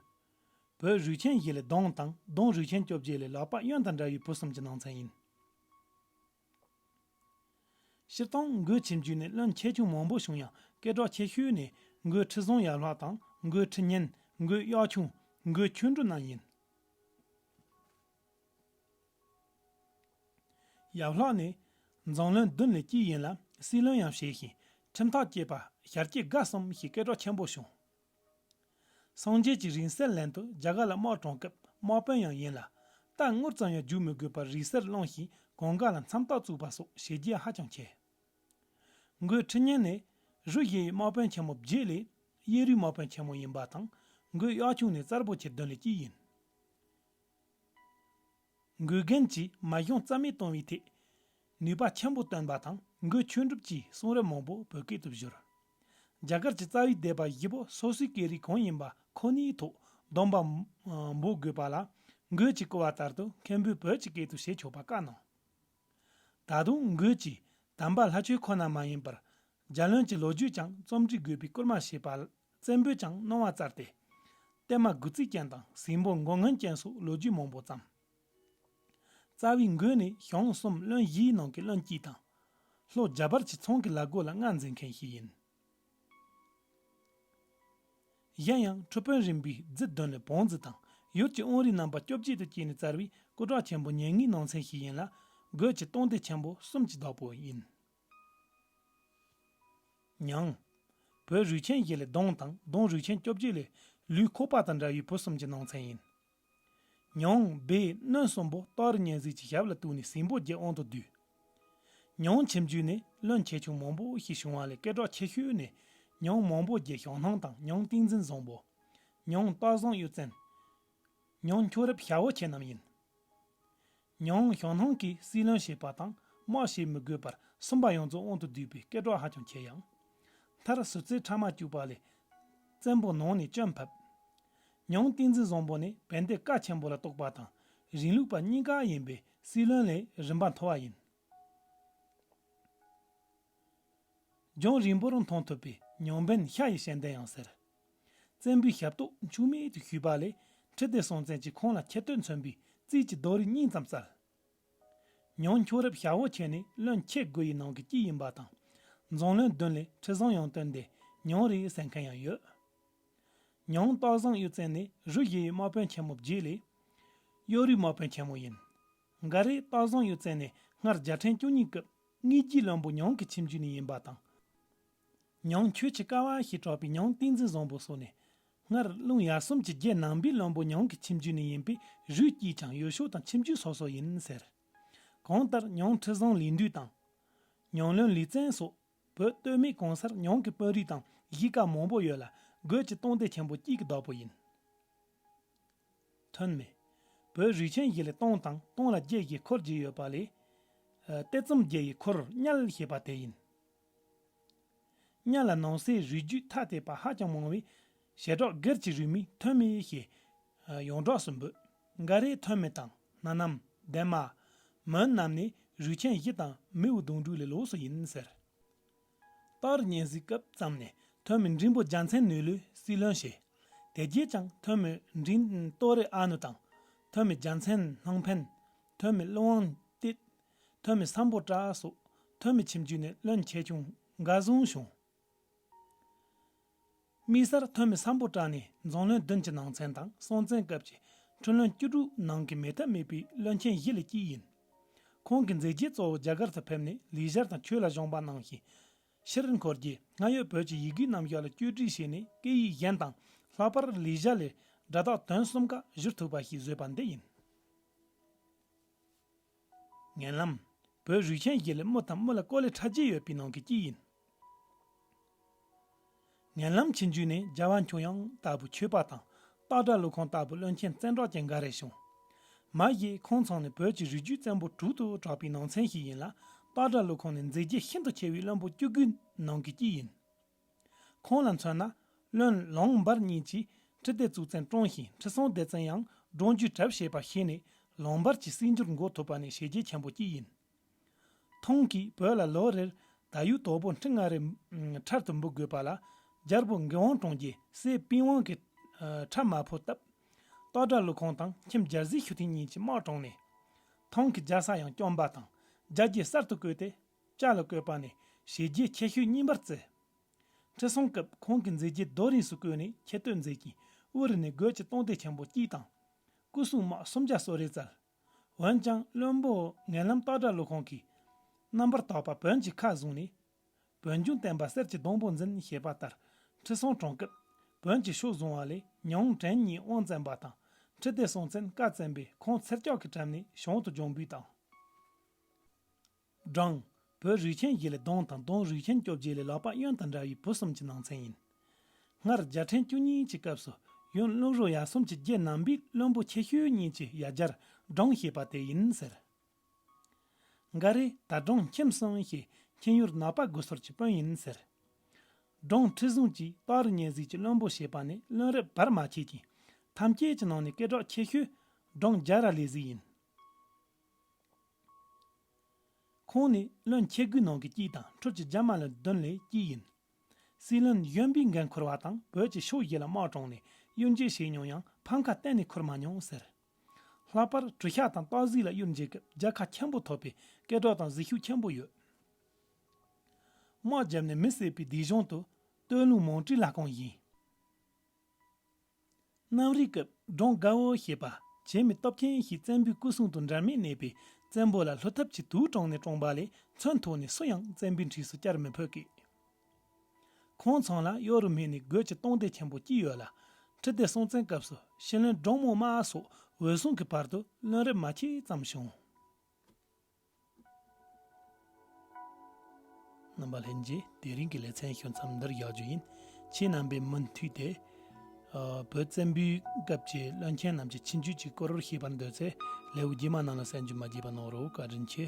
བོད་རུས་ཆེན་བཞི་ལས་ལྡོང་དང་ལྡོང་རུས་ཆེན་བཅོ་བརྒྱད་ལས་ལག་པ་གཡོན་དང་འདྲ་བའི་བུ་གསུམ་གྱི་ནང་ཚན་ཡིན། སྤྱིར་བཏང་འགོས་ཁྱིམ་རྒྱུད་ནས་བློན་ཆེ་ཆུང་མང་པོ་བྱུང་ཡང་སྐད་གྲགས་ཆེ་ཤོས་ནི་འགོས་ཁྲི་བཟང་ཡབ་ལྷག་དང་འགོས་ཁྲི་གཉན། འགོས་གཡག་ཆུང་། འགོས་ཆོས་འབྲུ་རྣམས་ཡིན། ཡབ་ལྷག་ནི་འཛམ་གླིང་བདུན་ལས་གཅིག་ཡིན་ལ། སྲིད་བློན་ཡང་བྱས་ཤིང་ཁྲིམས་ཐག་བཅད་པ་ཞལ་བཅད་དགའ་གསུམ་ཞེས་སྐད་གྲགས་ཆེན་པོ་བྱུང་། སངས་རྒྱས་ཀྱིས་རིང་བསྲེལ་ལན་དུ་རྒྱ་གར་ལ་དམག་དྲངས་སྐབས་དམག་དཔོན་ཡང་ཡིན་ལ། རྟ་དངུལ་ཙམ་ཡང་རྒྱུག་མི་དགོས་པར་རིང་བསྲེལ་བླངས་ཤིང་གང་ག་ལ་མཚམས་རྟགས་བཙུགས་པ་སོགས་བྱས་རྗེས་ཧ་ཅང་ཆེ། འགོས་ཁྲི་གཉན་ནི་རུས་བཞི་ཡི་དམག་དཔོན་ཆེན་མོ་བརྒྱད་ལས་གཡས་རུའི་དམག་དཔོན་ཆེན་མོ་ཡིན་པ་དང་། འགོས་གཡག་ཆུང་ནི་གསར་བུ་ཆེ་བདུན་ལས་གཅིག་ཡིན། འགོས་རྒན་གྱིས་མ་གཞུང་རྩ་མེད་གཏོང་བའི་ཐད་ནུས་པ་ཆེན་པོ་བཏོན་པ་དང་། འགོས་ཆོས་འགྲུབ་ཀྱིས་གསུང་རབ་མང་པོ་བོད་སྐད་དུ་བསྒྱུར། རྒྱ་གར་གྱི་རྩ་བའི་སྡེ་པ་བཞི་པོ་སོ་སོའི་སྐད་རིགས་གང་ཡིན་པ་ཁོ་ནའི་ཐོག་སྡོམ་པ་འབོག་དགོས་པ་ལ། འགོས་ཀྱིས་བསྐུལ་བ་ལྟར་དུ་མཁན་པོས་བོད་ཀྱི་སྐད་དུ་བྱེད་ཆོག་པ་བཀའ་གནང་། ད་དུང་འགོས་ཀྱིས་དམ་པ་ལྷ་ཆོས་ཁོ་ན་མ་ཡིན་པར། རྒྱལ་བློན་གྱི་ལོ་རྒྱུས་ཀྱང་རྩོམ་སྒྲིག་དགོས་པའི་བསྐུལ་མ་བྱས་པ་བཙན་པོས་ཀྱང་གནང་བ་བཙལ་ཏེ། གཏེར་མ་དགུ་ཚིགས་ཅན་དང་ཟིན་པོ་མགོ་སྔོན་ཅན་སོགས་ལོ་རྒྱུས་མང་པོ་བརྩམས། རྩ་བའི་འགོས་ནི་ཞང་གསུམ་བློན་བཞིའི་ནང་གི་བློན་གཅིག་དང་། ལྷོ་རྒྱ་བལ་གྱི་ཚང་གི་ལ་སྒོ་ལ་མངའ་འཛིན་མཁན་ཞིག་ཡིན། གཞན་ཡང་ཁྲི་དཔོན་རིམ་པའི་རྫི་བདུན་ལས་བོང་རྫི་དང་ཡུལ་གྱི་དབང་རིས་རྣམ་པ་བཅོ་བརྒྱད་དུ་སྐྱེས་ནས་བཙལ་བའི་སྐུ་དྲག་ཆེན་པོ་ཉེར་ལྔའི་ནང་ཚན་ཞིག་ཡིན་ལ། རྒོད་ཀྱི་སྟོང་སྡེ་ཆེན་པོ་གསུམ་གྱི་བདག་པོ་ཡིན། ཉང་། བོད་རུས་ཆེན་བཞི་ལས་ལྡོང་དང་ལྡོང་རུས་ཆེན་བཅོ་བརྒྱད་ལས་ ལུས་ཁོག་པ་དང་འདྲ་བའི་བུ་གསུམ་གྱི་ནང་ཚན་ཡིན། ཉང་སྦས་སྣོན་གསུམ་པོ་སྟག་རི་གཉན་གཟིགས་ཀྱི་ཞབས་ལ་གཏུགས་ནས་ཟིང་པོ་བརྒྱད་དབང་དུ་བསྡུས། ཉང་ཁྱིམ་རྒྱུད་ནས་བློན་ཆེ་ཆུང་མང་པོ་ཞིག་བྱུང་བ་ལས་སྐད་གྲགས་ཆེ་ཤོས་ནི་ཉང་མང་པོ་བརྒྱད་ཞང་སྣང་དང་ཉང་ཏིང་འཛིན་བཟང་པོ། ཉང་སྟག་བཟང་གཡུ་བཙན། ཉང་ཁྱོད་རབ་ཞྭ་བོ་ཆེ་རྣམས་ཡིན། ཉང་ཞང་སྣང་གིས་སྲིད་བློན་བྱེད་པ་དང་དམག་བྱེད་མི་དགོས་པར་སུམ་པ་ཡོངས་རྫོགས་དབང་དུ་བསྡུས་པའི་སྐད་གྲགས་ཧ་ཅང་ཆེ་ཡང་། མཐར་ཟུར་རྩེ་ཁྲ་མ་བཅུག་པ་ལས་བཙན་པོ་ནང་ནས་སྐྱོན་ཕབ། ཉང་ཏིང་འཛིན་བཟང་པོ་ནི་བན་དེ་བཀའ་ཆེན་པོ་ལ་གཏོགས་པ་དང་རིང་ལུགས་པ་གཉིས་ཀ་ཡིན་པས་སྲིད་བློན་ལས་རིམ་པ་མཐོ་བ་ཡིན། ལྗང་རིང་པོར་མཐོང་ཐུབ་པས་ཉང་བན་ཤ་ཡི་ཞལ་འདོན་ཡང་ཟེར། བཙན་པོའི་ཞབས་ཏོག་འཆུག་མེད་དུ་ཞུས་པ་ལས་ཁྲི་ལྡེ་སྲོང་བཙན་གྱིས་ཁོང་ལ་ཁྱད་ཆོས་མཚོན་པའི་རྩིས་ཀྱི་རྡོ་རིང་གཉིས་ཙམ་བསལ། ཉང་ཁྱོད་རབ་ཞྭ་བོ་ཆེ་ནི་བློན་ཆེ་དགུ་ཡི་ནང་གི་གཅིག་ཡིན་པ་དང་། རྫོང་བློན་བདུན་ལས་ཁྲི་བཟང་ཡང་བསྟེན་ཏེ་ཉང་རེད་ཟེར་མཁན་ཡང་ཡོད། ཉང་སྟག་བཟང་གཡུ་བཙན་ནི་རུ་བཞི་ཡི་དམག་དཔོན་ཆེན་མོ་བརྒྱད་ལས་གཡོ་རུའི་དམག་དཔོན་ཆེན་མོ་ཡིན། འགའ་རེས་སྟག་བཟང་གཡུ་བཙན་ནི་སྔར་རྒྱལ་ཕྲན་བཅུ་གཉིས་སྐབས་དངུལ་རྒྱལ་བློན་པོ་ཉང་གི་ཁྱིམ་རྒྱུད་ནས་ཡིན་པ་དང་། ཉང་ཆོས་ཀྱི་ཀ་བ་ཞེས་གྲགས་པའི་ཉང་ཏིང་འཛིན་བཟང་པོ་སོགས་ནས། སྔར་རླུང་ཡར་གསུམ་གྱི་རྒྱལ་ནང་པའི་བློན་པོ་ཉང་གི་ཁྱིམ་རྒྱུད་ནས་ཡིན་པས་རུས་དཀྱིལ་ཀྱང་ཡུལ་ཕྱོགས་དང་ཁྱིམ་རྒྱུད་སོ་སོ་ཡིན་ཟེར། གང་ལྟར་ཉང་ཁྲི་བཟང་ལི་འདུས་དང་། ཉང་བློན་ལི་བཙན་སོགས་བོད་སྟོད་སྨད་གང་སར་ཉང་གི་དཔོན་རིགས་དང་གཞིས་ཀ་མང་པོ་ཡོད་ལ་བོད་ཀྱི་སྟོང་སྡེ་ཆེན་པོ་གཅིག་གི་བདག་པོ་ཡིན། ཐོན་མི། བོད་རུས་ཆེན་བཞི་ལས་སྟོང་དང་སྟོང་ལ་བརྒྱད་ཀྱི་འཁོར་བརྒྱད་ཡོད་པ་ལས། ཨ། གཏད་ཙམ་བརྒྱད་ཡི་འཁོར་གཉལ་ཞེས་པ་དེ་ཡིན། གཉལ་ལ་ནང་གསེས་རུས་རྒྱུད་ཐ་དད་པ་ཧ་ཅང་མང་བས་བྱེ་བྲག་སྒེར་གྱི་རུས་མིང་ཐོན་མི་ཞེས་ཡོངས་གྲགས་སུ་འབོད། འགའ་རེས་ཐོན་མི་དང་སྣ་ནམ། འདན་མ། མོན་རྣམས་ནི་རུས་ཆེན་བཞི་དང་མིའུ་གདུང་དྲུག་ལས་ལོགས་སུ་ཡིན་ཟེར། སྟག་རི་གཉན་གཟིགས་སྐབས་ཙམ་ནས་ཐོན་མི་འབྲིང་པོ་རྒྱལ་མཚན་ནོར་ལུས་སྲིད་བློན་བྱས། དེ་རྗེས་ཀྱང་ཐོན་མི་འབྲིང་ཏོ་རེ་ཨ་ནུ་དང་། ཐོན་མི་རྒྱལ་མཚན་སྣང་ཕན། ཐོན་མི་ཀླུ་དབང་ཏེ། ཐོན་མི་སམ་བྷོ་ཊ་སོགས་ཐོན་མི་ཁྱིམ་རྒྱུད་ནས་བློན་ཆེ་ཆུང་འགའ་ཟུང་བྱུང་། དམིགས་བསལ་ཐོན་མི་སམ་བྷོ་ཊ་ནི་རྫོང་བློན་བདུན་གྱི་ནང་ཚན་དང་སྲོང་བཙན་སྐབས་ཀྱི་འཕྲུལ་བློན་བཅུ་དྲུག་ནང་གི་མེད་ཐབས་མེད་པའི་བློན་ཆེན་བཞི་ལས་གཅིག་ཡིན། ཁོང་གི་མཛད་རྗེས་གཙོ་བོ་རྒྱ་གར་དུ་ཕེབས་ནས་ལེགས་སྦྱར་དང་ཆོས་ལ་སྦྱངས་པ་གནང་ཞིང་། ཕྱིར་འཁོར་རྗེས་སྔ་ཡོད་བོད་ཀྱི་ཡི་གེའི་རྣམ་གཞག་ལ་བཅོས་སྒྲིག་བྱས་ནས་སྐད་ཡིག་གཞན་དང་ལྷག་པར་ལེགས་སྦྱར་ལས་སྒྲ་དག་དོན་གསུམ་ཀ་བསྒྱུར་ཐུབ་པ་ཞིག་བཟོས་པ་འདི་ཡིན། ངན་ལམ། བོད་རུས་ཆེན་བཞི་ལས་དམུ་དང་དམུ་ལ་ཀོ་ལེ་ཁྲ་རྒྱས་ཡོད་པའི་ནང་གི་གཅིག་ཡིན། ངན་ལམ་ཁྱིམ་རྒྱུད་ནས་རྒྱལ་བ་འཁྱུག་དབྱངས་ལྟ་བུ་ཆོས་པ་དང་སྟག་སྒྲ་ཀླུ་ཁང་ལྟ་བུ་བློན་ཆེན་བཙན་གྲགས་ཅན་འགའ་རེ་བྱུང་། མ་གཞི་ཁོང་ཚང་ནི་བོད་ཀྱི་རུས་རྒྱུད་བཙན་པོ་དྲུག་ཏུ་གྲགས་པའི་ནང་ཚན་ཞིག་ཡིན་ལ། སྟག་སྒྲ་ཀླུ་ཁང་ནི་མཛད་རྗེས་ཤིན་ཏུ་ཆེ་བའི་བློན་པོ་བཅུ་དགུའི་ནང་གི་གཅིག་ཡིན། ཁོང་ལ་མཚོན་ན། བློན་ལོང་འབར་གཉིས་ཀྱིས་ཁྲི་ལྡེ་གཙུག་བཙན་བཀྲོངས་ཤིང་ཁྲི་སྲོང་ལྡེ་བཙན་ཡང་བཀྲོང་རྒྱུའི་གྲབས་བྱས་པ་ཤེས་ནས་ལོང་འབར་གྱི་སྲིད་འབྱོར་འགོ་ཐུབ་པ་ནི་བྱས་རྗེས་ཆེན་པོ་གཅིག་ཡིན། ཐང་གིས་བོད་ལ་ལོ་རེར་ད་ཡོད་དོ་པོ་ཁྲི་ལྔ་རེ་འཕྲལ་དུ་འབུལ་དགོས་པ་ལ། རྒྱལ་པོ་མགོན་དབང་བཀྲོངས་རྗེས་སྲས་པི་ཝང་གིས་འཕྲལ་མ་ཕོད་སྟབས། སྟག་སྒྲ་ཀླུ་ཁང་དང་ཁྱིམ་རྒྱལ་སྲས་ཤུ་ཐིག་གཉིས་ཀྱིས་དམག་དྲངས་ནས། ཐང་གི་རྒྱལ་ས་ཡང་སྐྱོང་པ་དང་རྒྱལ་རྒྱུད་གསར་དུ་བསྐོས་ཏེ་ཇ་ལ་བཀོད་པ་ནས་བྱས་རྗེས་ཆེ་ཤོས་གཉིས་པར་བརྩི། ཁྲི་སྲོང་སྐབས་ཁོང་གི་མཛད་རྗེས་རྡོ་རིང་སུ་བཀོད་ནས་ཆེ་བསྟོད་མཛད་ཅིང་དབུ་རུ་ནས་བོད་ཀྱི་སྟོང་སྡེ་ཆེན་པོ་གཅིག་དང་། སྐུ་སྲུང་དམག་སུམ་བརྒྱ་སོ་རེ་བཙལ། འོན་ཀྱང་བློན་པོ་ངན་ལམ་སྟག་སྒྲ་ཀླུ་ཁང་གིས་རྣམ་པར་དག་པ་བོན་གྱི་ཁ་བཟུང་ནས། བོན་སྐྱོང་བསྟན་པ་གསེར་གྱི་སྡོང་པོ་འཛིན་ཞེས་པ་ལྟར་ཁྲི་སྲོང་བཀྲོངས་སྐབས་བོན་གྱི་ཕྱོགས་བཟུང་བ་ལས་ཉང་བྲན་གཉིས་དབང་བཙན་པ་དང་ཁྲི་ལྡེ་སྲོང་བཙན་བཀའ་བཙན་པས་ཁོང་ཚེར་སྐྱག་གི་གྲམ་ནས་གཞུང་དུ་སྦྱོང་འབུལ་དང་། སྦྲང་། བོད་རུས་ཆེན་བཞི་ལས་ལྡོང་དང་ལྡོང་རུས་ཆེན་བཅོ་བརྒྱད་ལས་ལག་པ་གཡོན་དང་འདྲ་བའི་བུ་གསུམ་གྱི་ནང་ཚན་ཡིན། སྔར་རྒྱལ་ཕྲན་བཅུ་གཉིས་ཀྱི་སྐབས་སུ་ཡོན་ཀླུང་རོ་ཡ་གསུམ་གྱི་རྒྱལ་རྣམ་པའི་བློན་པོ་ཆེ་ཤོས་གཉིས་ཀྱི་ཡ་གྱལ་སྦྲང་ཞེས་པ་དེ་ཡིན་ཟེར། འགའ་རེས་ད་སྦྲང་ཁྱིམ་གསུམ་ཞེས་མཁྱེན་ཡུལ་ནག་པ་དགུ་ཟུར་གྱི་དཔོན་ཡིན་ཟེར། སྦྲང་ཁྲི་ཟུང་གིས་སྟག་རི་གཉན་གཟིགས་ཀྱི་བློན་པོ་བྱས་པ་ནི་བློན་རབས་བར་མ་ཆད་ཅིང་། ཐམས་ཅད་ཀྱི་ནང་ནས་སྐད་གྲགས་ཆེ་ཤོས་སྦྲང་རྒྱ་ར་ལས་གཟིགས་ཡིན། ཁོང་ནི་བློན་ཆེ་དགུའི་ནང་གི་གཅིག་དང་འཕྲུལ་གྱི་རྒྱ་མ་ལོན་བདུན་ལས་གཅིག་ཡིན། སྲིད་བློན་གཞོན་པའི་འགན་འཁུར་བ་དང་བོད་ཀྱི་ཕྱོགས་བཞི་ལ་དམག་དྲངས་ནས་གཡུལ་འགྱེད་བྱས་མྱོང་ཡང་ཕམ་ཁ་གཏན་ནས་ཁུར་མ་མྱོང་ཟེར། ལྷག་པར་གྲུ་ཤག་དང་སྟག་གཟིག་ལ་གཡུལ་འགྱེད་སྐབས་རྒྱལ་ཁ་ཆེན་པོ་ཐོབ་པའི་སྐད་གྲགས་དང་གཟིགས་ཤུགས་ཆེན་པོ་ཡོད། དམག་བརྒྱབ་ནས་མི་བསད་པའི་སྡིག་གཞུང་དུ་སྟོད་ལུང་མོང་ཀྲིའི་ལྷ་ཁང་ཡིན། གནམ་རིའི་སྐབས་སྦྲང་དགའ་བོ་ཞེས་པ་བྱེ་མའི་སྟོབས་ཆེན་ཞིག་བཙན་པོའི་སྐུ་སྲུང་དུ་འབྲལ་མེད་གནས་པས་བཙན་པོ་ལ་བསླུ་ཐབས་ཀྱིས་དུག་དྲངས་ནས་བཀྲོངས་པ་ལས་མཚོན་ཐོག་ནས་སུ་ཡང་བཙན་པོའི་འཁྲིས་སུ་བཅར་མི་ཕོད་ཀི། ཁོང་ཚང་ལ་གཡོ་རུ་སྨད་ནས་བོད་ཀྱི་སྟོང་སྡེ་ཆེན་པོ་གཅིག་ཡོད་ལ། ཁྲི་སྡེ་སྲོང་བཙན་སྐབས་སུ་ཤེས་ལྷུན་འབྲོང་མོ་དམར་སོགས་འོད་སྲུང་གི་བར་དུ་ལོན་རབས་མ་ཆེ་ཙམ་བྱུང་། རྣམ་པ་ལྷན་རྒྱས། དེ་རིང་གི་ལེ་ཚན་ཞུ་མཚམས་འདིར་ཡག་རྒྱུ་ཡིན། ཁྱེད་རྣམ་པས་མུ་མཐུད་དེ། ཨ། བོད་བཙན་པོའི་སྐབས་ཀྱི་བློན་ཆེན་རྣམས་ཀྱི་ཆིངས་ཡིག་ཅིག་སྐོར་ཤེས་པར་འདོད་ཚེ། ལེའུ་རྗེས་མ་ནང་ལ་གསན་རྒྱུ་མ་བརྗེད་པ་གནང་རོགས། བཀའ་དྲིན་ཆེ།